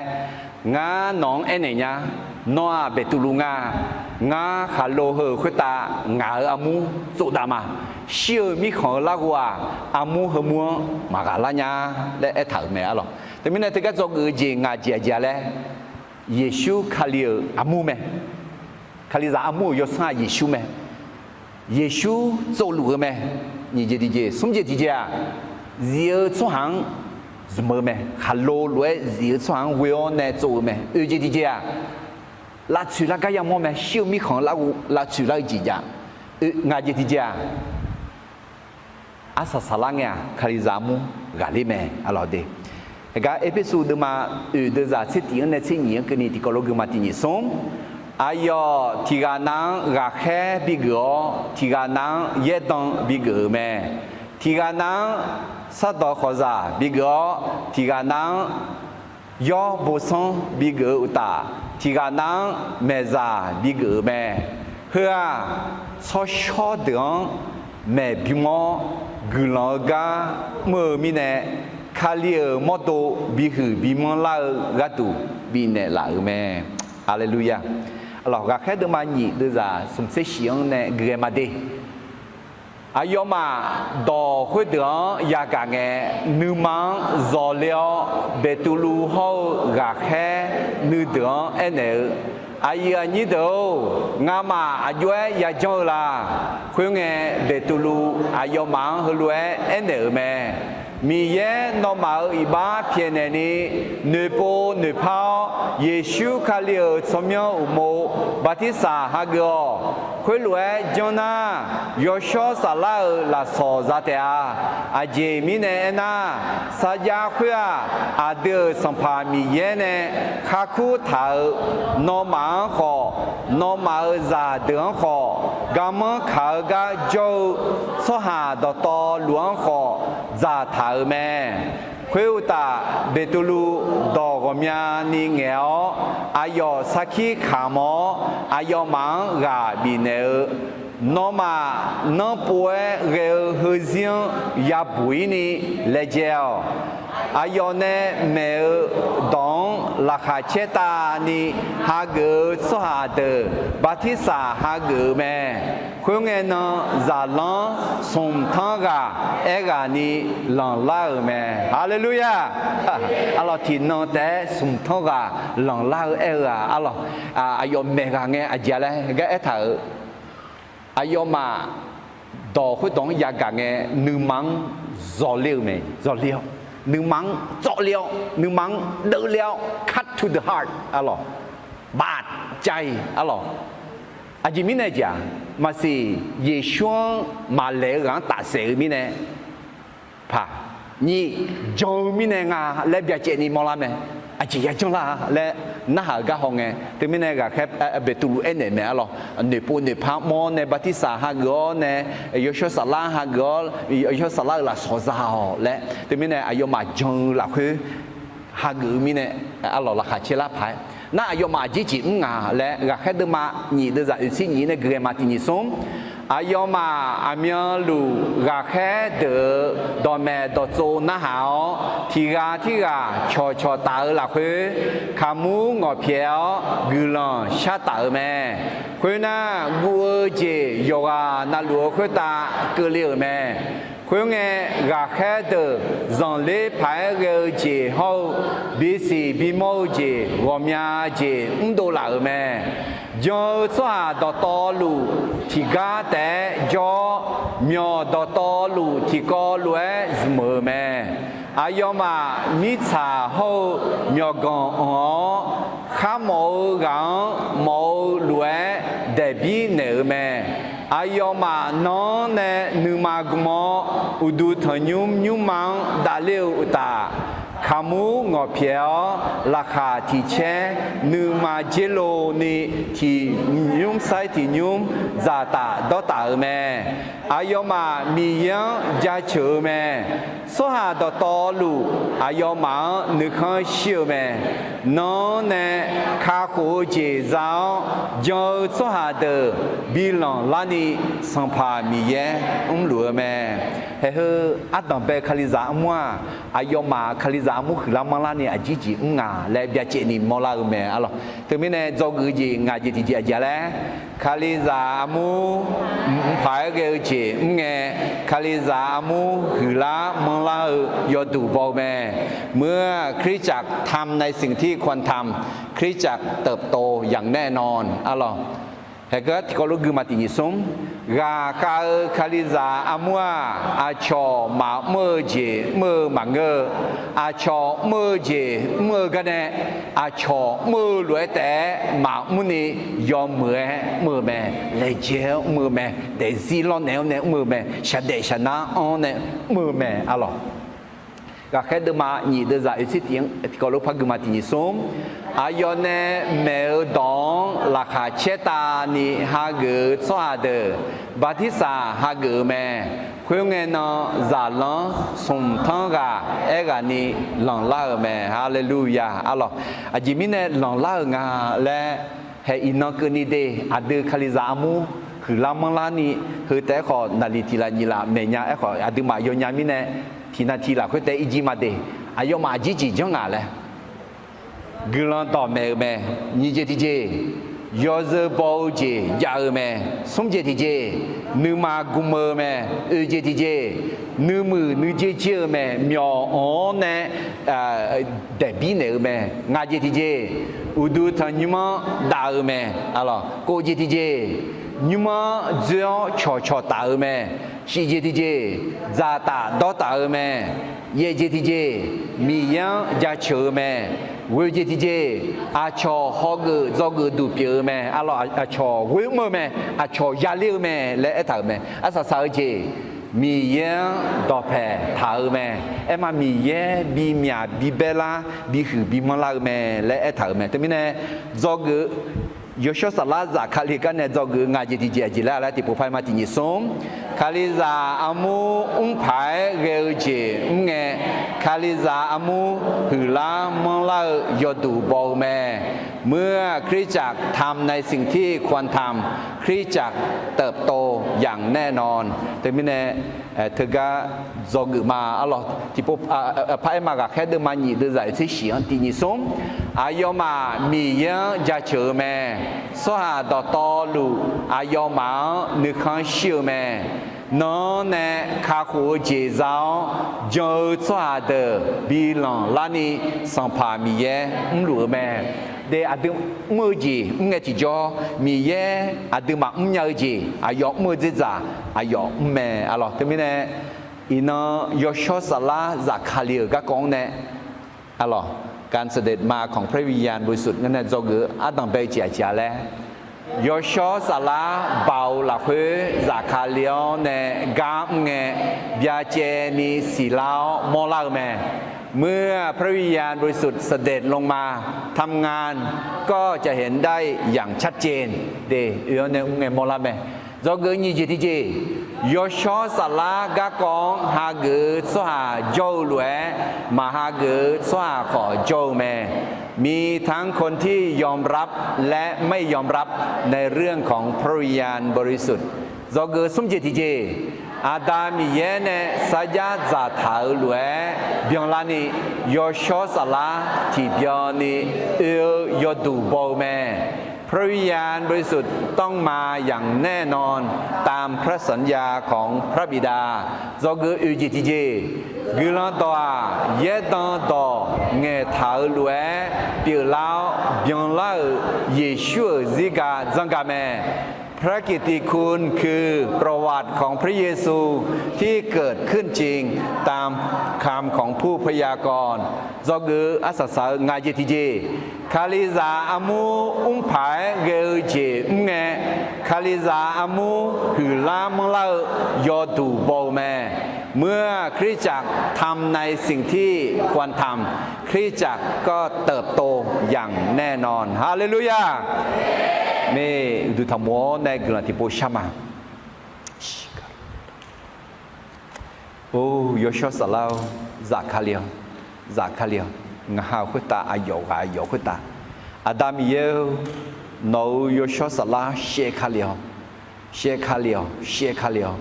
Ngar nawq-anr aernaeq nya, nawr-aq Beqtuvluv nga. Ngar khaqlo heu-euq khoertav ngaq-euq armur tsovdav ma. Shir-eu mirkhanq-euq larghov-aq, armur heumur-anr maqghaq lar nya laer aertaq-euq mae arlawq. Teumirnae teugar dzawgeuf-eu jeq ngaq jeq aqjeq-a laer, Yeqsur Kali-euq armur mae. Kalizaq armur-euq yawsanr-aq Yeqsur mae. Yeqsur tsovluf-eu mae. Nyiq jeq tiqjeq, smr jeq tiqjeq-aq, zif-eu tsawrhaq-anr zmq-eu mae. Khaqlo lof-aer zif-eu tsawrhaq-anr ghoe-awr nae tsov-eu mae. Oeq jeq tiqjeq-aq, lavtsoeq lar gar yamawr mae. Shir-eu mirkhanq-eu larghov lavtsoeq lar-eu jeq jav. Ngaq jeq tiqjeq-aq, arsaq saqlar ngae-aq, Kalizaq armur ghaqler mae arlawq de. Heugar Erpersu deuvma oeq deuvzaq tser tif-anr nae tser nyiq-anr keuvni tiqkawv lof gui ma. Tiq nyiq smr, aqyawf tiqghaq nav-anr ghaqkhaer bigeuf-awr, tiqghaq nav-anr yaerdan bigeuf-euq mae. Tiqghaq nav-anr sardawq khawqzaq bigeuf-awr, tiqghaq nav-anr yawr bosanr bigeuf-eu uqtaf, tiqghaq nav-anr maeqzaq bigeuf-euq mae. Heu-aq, tsawrshawr deuq-anr maeqbym-awr guiqlanq-eu gar mr-eu mirnae, Kali-euq mawrdo bihuiq bimanr lar-eu gharduq bifnaeq laf-euq mae. Haleluya! Arlawq, ghaqkhaer deuvma nyiq deuvzaq smq tser shif-anr nae gui ghae ma de. Aqyawfmaf dawq khoerdeuq-anr yagaq ngae, nuima-anr zawqler-awr, Beqtuvluv hawr-eu ghaqkhaer nuideuq-anr aernaeq-eu, Aqyuif aqnyir deuq-or, ngamaf aqjox-aer yajanr-eu la? Khoerngae, Beqtuvluv aqyawfmaf-anr heulof-aer aernaeq-euq mae. Miqyaer nawmaf-euq iqbax pyaeqnaeq ni, noeqpov noeqpar-awr, Yeqsur Kali-euq tsawrmyanr uqmov bartirsaq hageuf-awq. Khoerlof-aer janr nar, Yawshawr Saflar-euq lafsawq za taef-a. Aqjeq mirnae aernar, sarjax khoer-aq, aqdui-euq Sanqpaq Miqyaer nae kharkur taq-euq, nawmaf-anr khawf, nawmaf-euq zaqdeuq-anr khawf, garmanr kaq-eu gar jawr-eu tsawrhaq dawqtawvluf-anr khawf, dzaqtaq-euq mae. Khoeruqtaf, Beqtuvluv dawq ghawqmyani ngaeq-awr, aqyawf sarkir kamq-awr, aqyawfmaf-anr ghaq bifnaeq-eu, nawmaf nanrpov-aer ghae-eu heuzir-anr yabuq-ir ni laejae-awq. Aqyawf nae maeq-eu dawq-anr laqkhaq caertavni hageuf-eu tsawrhaq deuq bartirsaq hageuf-eu mae. Khoerngae nan, zaqlanr smq tanr ghaq aerghaqni lanqlar-euq mae. Haleluya! Arlawq, tiqnan taef-aer smq tanr ghaq lanqlar-eu aer-eu-aq, arlawq, aqyawf maeq ghaq ngae aqjeq laer gar aertaq-euq, aqyawfmaf dawq khoerdawq-anr yagaq ngae, nuima-anr zawqler-eu mae. Zawqler-awr, nuima-anr tsawvler-awr, nuima-anr deuvler-awr, cut to the heart, arlawq, bafcav-iq, arlawq. Aqjeq mirnae jeq-aq, maqsiq, Yeqsur-anr maqlaeq-eu ghaq-anr tafsaef-eu mirnae, paq, nyiq, jan-eu mirnae nga laer byacaevni mawrlar mae. Aqjeq yajanr lar-a laer narhaq-euq gar hawngae, teumirnae ghaqkhaer Beqtuvluv aernaeq mae, arlawq, noeqpov noeqpar mawr nae bartirsaq hageuf-awr nae, Yawshawr Saflar hageuf-awr, Yawshawr Saflar-euq lafsawq za-awq laer, teumirnae aqyawfmaf jan-eu lafkhoer hageuf-eu mirnae, arlawq, laqkhaq caerlar paq-aer, nar aqyawfmaf aqjeq jeq mr nga laer, ghaqkhaer deuvma nyiq deuvzaq oeqtser nyiq nae gui ghae ma tiq nyiq smr. Aqyawfmaf aqmyanluf ghaqkhaer deuq-euq dawqmaeq dawqtsov narhaq-awr, tiq ghaq tirghaq cawqcawq taf-eu lafkhoer, kaqmur ngawqpyaeq-awr guiqlanq shar taf-euq mae. Khoernar, guv-eu jeq yawqghaq navluf-eu khoertav keuvle-euq mae. Khoerngae, ghaqkhaer deuq zanqler paq-aer ghae-eu jeq hawr-eu, bisiq bimawr-eu jeq ghawqmya jeq mrdov laf-euq mae. Jan-eu tsawrhaq dawqtawvluf tiqgar taef-aer jawr-awr, myawq dawqtawvluf tiqkawv lof-aer zmq-euq mae. Aqyawfmaf mirtsaq hawr-eu myawqganq anq-awr, kharmawf-eu ghaq-anr mawf-eu lof-aer daeqbir naeq-euq mae. Aqyawfmaf nan-anr nae nuima gm-awr, uqduq tanqnymr nymrma-anr davler-eu uqtaf, kaqmur ngawqpyaeq-awr, laqkhaq tiqcaer nuima dzer lov ni, tiq nymr sair tiq nymr dzaqtaf dawrtaf-euq mae. Aqyawfmaf Miqyaer-anr jaceuq-eu mae. Tsawrhaq dawqtawvluf aqyawfmaf-anr nuikhanr shir-eu mae. Nan-anr nae kakhof-eu jeq za-awr, jan-eu tsawrhaq deuq bi lanqlar ni, Sanqpaq Miqyaer mrluf-eu mae. Haeq heu ardanqbae Kalizaq armur-aq, aqyawfmaf Kalizaq armur huiqlar manrlar ni aqjeq jeq mr nga laer byacaevni mawrlar-eu mae, arlawq. Teumirnae dzawgeuf-eu jeq ngaq jeq tiqjeq aqjeq laer, Kalizaq armur mqpaq-aer ghae-eu jeq mr ngae, Kalizaq armur huiqlar manrlar-eu yawduq baw-eu mae. เมื่อคริสตจักรทำในสิ่งที่ควรทำ คริสตจักรเติบโตอย่างแน่นอน arlawq. Haeq heu-aer tiqkawv lof gui ma tiq nyiq smr. Ghaqkhav-eu Kalizaq armur-aq, aqcawq maqmr-eu jeq mr-eu maqngeur-eu, aqcawq mr-eu jeq mr-eu garnae, aqcawq mr-eu lof-aer taef-aer maqmr ni, yawmuiq-aer mr-eu mae. Laejae-awr mr-eu mae. Daefzir lawrnaeq-awr nae mr-eu mae. Shaqdaef shaqnar-anr nae mr-eu mae, arlawq. Ghaqkhaer deuvma nyiq deuvzaq oeqtser tiq-anr tiqkawv lof par gui ma tiq nyiq smr. Aqyawf nae maeq-eu dawq-anr laqkhaq caertavni hageuf-eu tsawrhaq deuq bartirsaq hageuf-eu mae. Khoerngae nan, zaqlanr smq tanr ghaq aerghaqni lanqlar-euq mae. Haleluya, arlawq. Aqjeq mirnae lanqlar-euq nga laer, haeq iqnan keuvni de, aqdui Kalizaq armur huiqlar manrlar ni, heu taef-aer khawf naqliq tiq laf nyiq laf maeqnya-aer khawf aqduimaf yawnya mirnae, tiqnan tiq laf khoertav irjir ma de. Aqyawfmaf aqjeq jeq janr nga laer, guiqlanq dawqmaeq-eu mae. Nyiq jeq tiqjeq, yawzeu baw-eu jeq jav-eu mae. Smr jeq tiqjeq, nuima gm-eu mae. Oeq jeq tiqjeq, nuimuiq nuijer jer-eu mae. Myawq anq-awr nae daeqbir naeq-eu mae. Ngaq jeq tiqjeq, uqduq tanqnymr-anr dav-eu mae. Kov jeq tiqjeq, nymr-anr dzoer-awr cawqcawq taf-eu mae. Shif jeq tiqjeq, dzaqtaf dawrtaf-eu mae. Yaeq jeq tiqjeq, Miqyaer-anr jaceuq-eu mae. Ghoeq jeq tiqjeq, aqcawq hawgeuf dzawgeuf duq pyeuf-eu mae. Arlawr, aqcawq ghoer mr-eu mae. Aqcawq yaler-eu mae laer aertaq-euq mae. Arsaq saq-eu jeq, Miqyaer-anr dawqpaeq taq-eu mae. Aerma Miqyaer bimyaq bibaer lar, bihuiq bimanr lar-eu mae laer aertaq-euq mae. Teumirnae, dzawgeuf, Yawshawr Saflar Zaqkali-eu gar nae dzawgeuf-eu ngaq jeq tiqjeq aqjeq laer laer tiqpov par-aer ma tiqnyif smr. Kalizaq armur mrpaq-aer ghae-eu jeq mr ngae, Kalizaq armur huiqlar manrlar-eu yawduq baw-eu mae. เมื่อคริสตจักรทำในสิ่งที่ควรทำ คริสตจักรเติบโตอย่างแน่นอน Teumirnae, teugar dzawgeuf ma. Arlawr, tiqpov par-aer ma ghaqkhaer deuvma nyif deuvzaq oeq tser shif-anr tiqnyif smr. Aqyawfmaf Miqyaer-anr jaceuq-eu mae. Tsawrhaq dawqtawvluf aqyawfmaf-anr nuikhanr shir-eu mae. Nan-anr nae kakhof-eu jeq za-awr, jan-eu tsawrhaq deuq bi lanqlar ni Sanqpaq Miqyaer mrluf-eu mae. De, aqdui mr-eu jeq mr ngae tiqjawr, Miqyaer aqduimaf mrnya-eu jeq aqyawf mr-eu dzerdzaq aqyawf mr mae. Arlawr, teumirnae, iqnan Yawshawr Saflar Zaqkali-euq garkawv-anr nae, arlawr, การเสด็จมาของพระวิญญาณบริสุทธิ์ ngar nae dzawgeuf-eu ardanq bae-eu jeq aqjeq-a laer, Yawshawr Saflar Baoq lafkhoer Zaqkali-awr nae gar mr ngae, byacaevni siqlar-awr mawrlar-eu mae. เมื่อพระวิญญาณบริสุทธิ์เสด็จลงมาทำงาน ก็จะเห็นได้อย่างชัดเจน De, oe-awr nae mr ngae mawrlar mae. Dzawgeuf nyiq jeq tiqjeq, Yawshawr Saflar garkawv-anr hageuf-eu tsawrhaq jawr-eu lof-aer, maq hageuf-eu tsawrhaq khawf jawr-eu mae. มีทั้งคนที่ยอมรับและไม่ยอมรับในเรื่องของพระวิญญาณบริสุทธิ์ Dzawgeuf smr jeq tiqjeq, Aqda Miqyaer nae sarjax dzaqtaq-euq lof-aer byanlarni, Yawshawr Saflar tiqbyan ni oe-eu yawduq baw-eu mae. พระวิญญาณบริสุทธิ์ต้องมาอย่างแน่นอนตามพระสัญญาของพระบิดา Dzawgeuf oeq jeq tiqjeq, Guiqlanq dawq-aq, yaerdan dawq ngaeqtaq-euq lof-aer pyeuflar-awr byanlar-euq Yeqsur-euq zirga dzanrgaq mae. พระกิตติคุณคือประวัติของพระเยซูที่เกิดขึ้นจริงตามคำของผู้พยากรณ์ Dzawgeuf arsaq saq-eu ngaq jeq tiqjeq, Kalizaq armur mrpaq-aer ghae-eu jeq mr ngae, Kalizaq armur huiqlar manrlar-eu yawduq baw-eu mae. เมื่อคริสตจักรทำในสิ่งที่ควรทำ คริสตจักรก็เติบโตอย่างแน่นอน Haleluya! Mae, uqduq tanqmof-awr nae guiqlanq tiqpov shar ma. Or, Yawshawr Saflar-or, Zaqkali-awr, Zaqkali-awr, ngaq ha-euq khoertav aqyawf ghaq aqyawf khoertav, Aqda Miqyaer-or, nawq-euq Yawshawr Saflar shaev Kali-awr, shaev Kali-awr, shaev Kali-awr,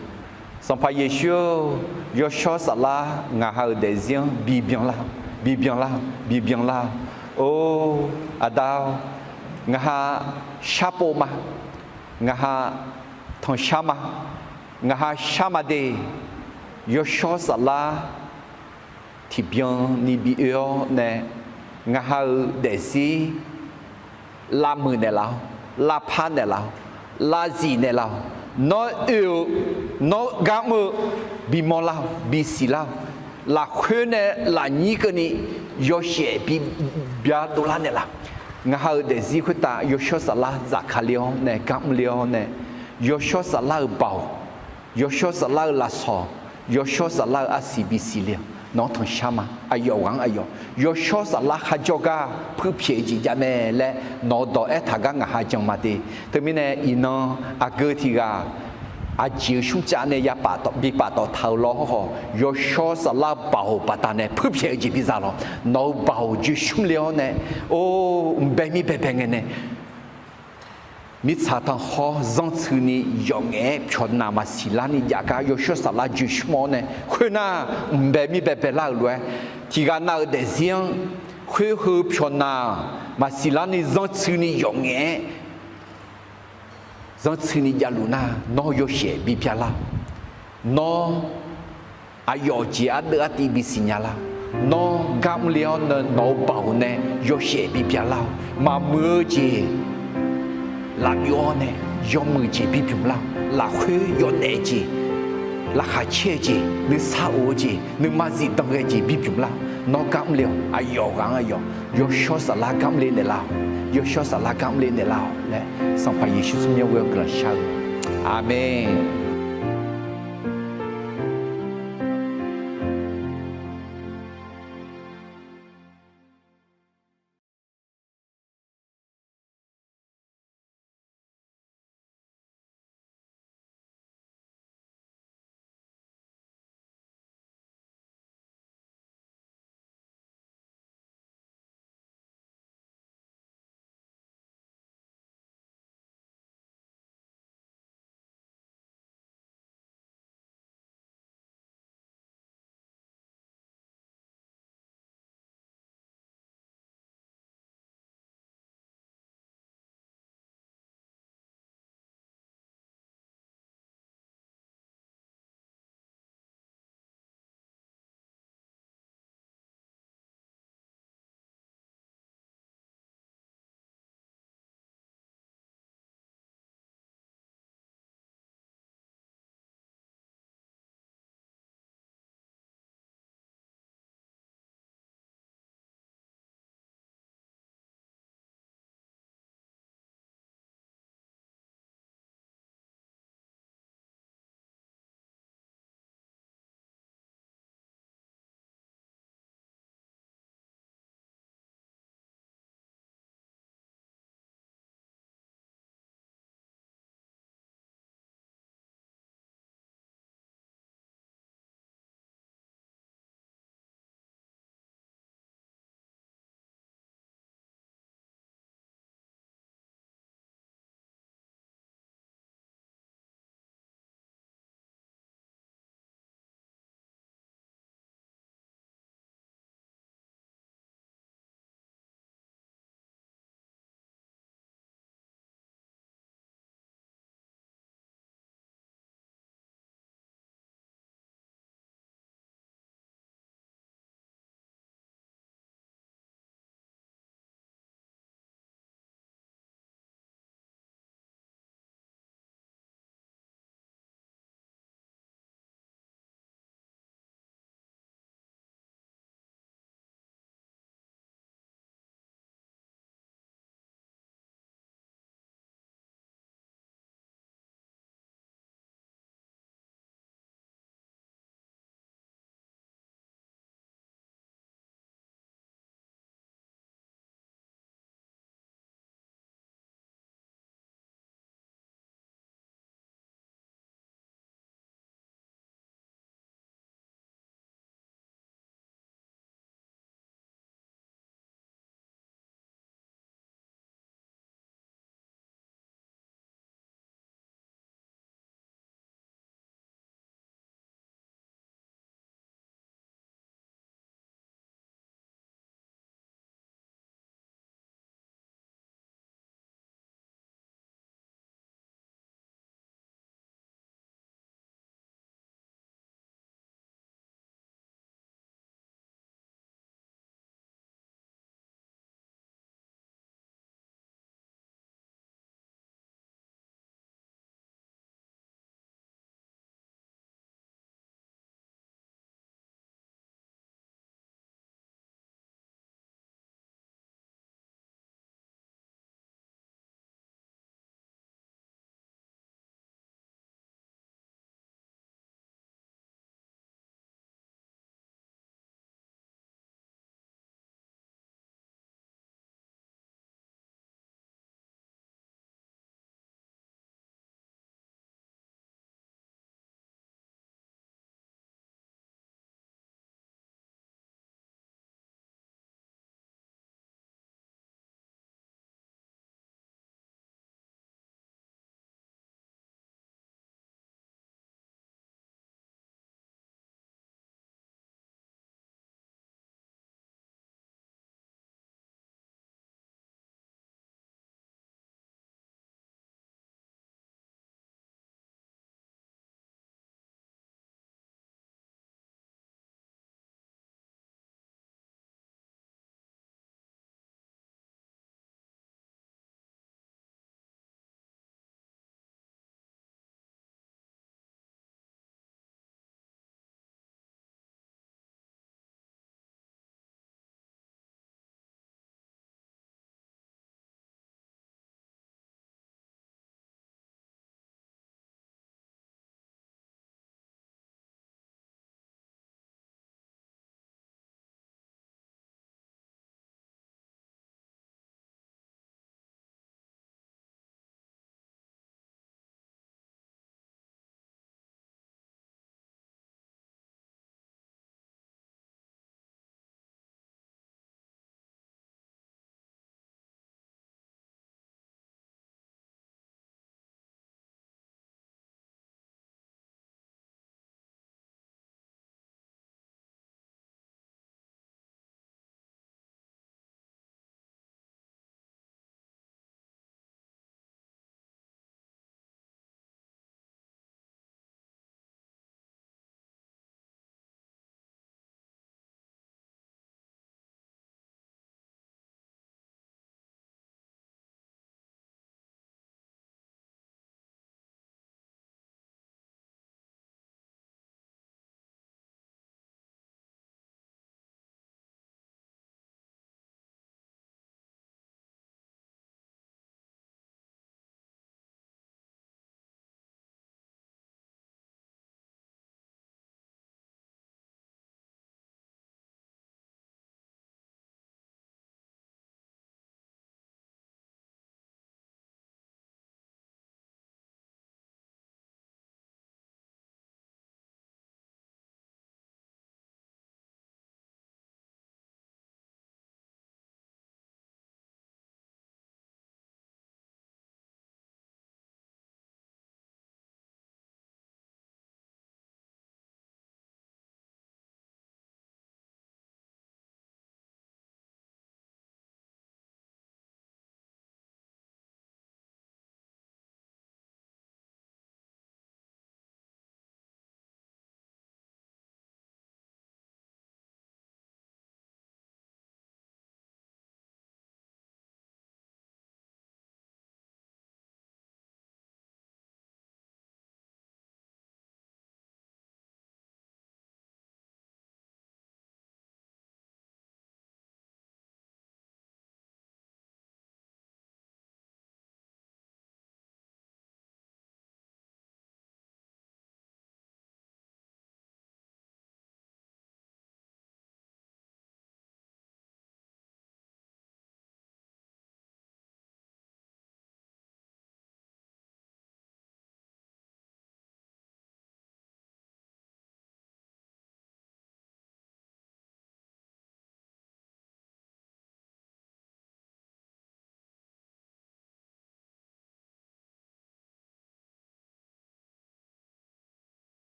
Sanqpaq Yeqsur-or, Yawshawr Saflar ngaq ha-euq daefzir-anr bibyan lar, bibyan lar, bibyan lar. Or, Aqda-or, ngaq ha sharpov ma, ngaq ha tanqshar ma, ngaq ha shar ma de. Yawshawr Saflar tiqbyan ni bi oe-awr nae, ngaq ha-euq daefzir lavmuiq naeqlaf-awr, lavpar naeqlaf-awr, lavzif naeqlaf-awr, nawr oe-eu, nawr gar mr-eu, bimawr lar-awq, bisiq lar-awq, lafkhoer nae lafnyir keuvni yawshaef bibya dovlar naeqlaf. Ngaq ha-euq daefzir khoertav Yawshawr Saflar Zaqkali-awr nae gar mr le-awr nae, Yawshawr Saflar-euq baoq, Yawshawr Saflar-euq lafsawq, Yawshawr Saflar-euq arsiq bisiq le-awq. Nawq-anr tanqshar ma, aqyawf ghaq-anr aqyawf, Yawshawr Saflar kharjawr gar puirpyaeq-eu jeq jav mae laer nawq-eu dawq aertaq gar ngaq ha jan ma de. Teumirnae iqnan aqgeu tiq ghaq aqjeq-eu smrcav nae ya bi paftawf taq-eu lawr hawrkhawf, Yawshawr Saflar-eu baoq baqdanae puirpyaeq-eu jeq biza lawr. Nawq-eu baoq joeqsmr le-awr nae, or, mqbae mir baebae ngae nae mirtsaq tanqkhawr zanrtsuini yawf ngaef-aer pyawqnaq maqsiq larni jav gar Yawshawr Saflar joeqsmr-awr nae, khoernar, mqbae mir baebae lar-euq lof-aer, tiq ghaq nav-euq daefzir-anr khoer heu pyawqnaq maqsiq larni zanrtsuini yawf ngaef-aer zanrtsuini javluf nar, nawr yawshaef bibya lar. Nawr aqyawf jeq ardeuv artiv bisiq nya lar. Nawr gar mr le-awr nae nawq-eu baoq nae yawshaef bibya lar-awq. Maqmuiq-eu jeq lafbyov-awr nae yawmuiq jeq bibymq lar-awq. Lafkhoer yawdaef jeq laqkhaq caer-eu jeq, nuisar of-eu jeq, nuima zifdan ghae jeq bi bymq lar-awq. Nawr gar mr le-awq. Aqyawf ghaq-anr aqyawf, yawshawr saflar gar mr le naeqlar-awq. Yawshawr saflar gar mr le naeqlar-awq laer Sanqpaq Yeqsur tsawrmyanr ghoe-awr guiqlanq shar-eu. Aqmeq.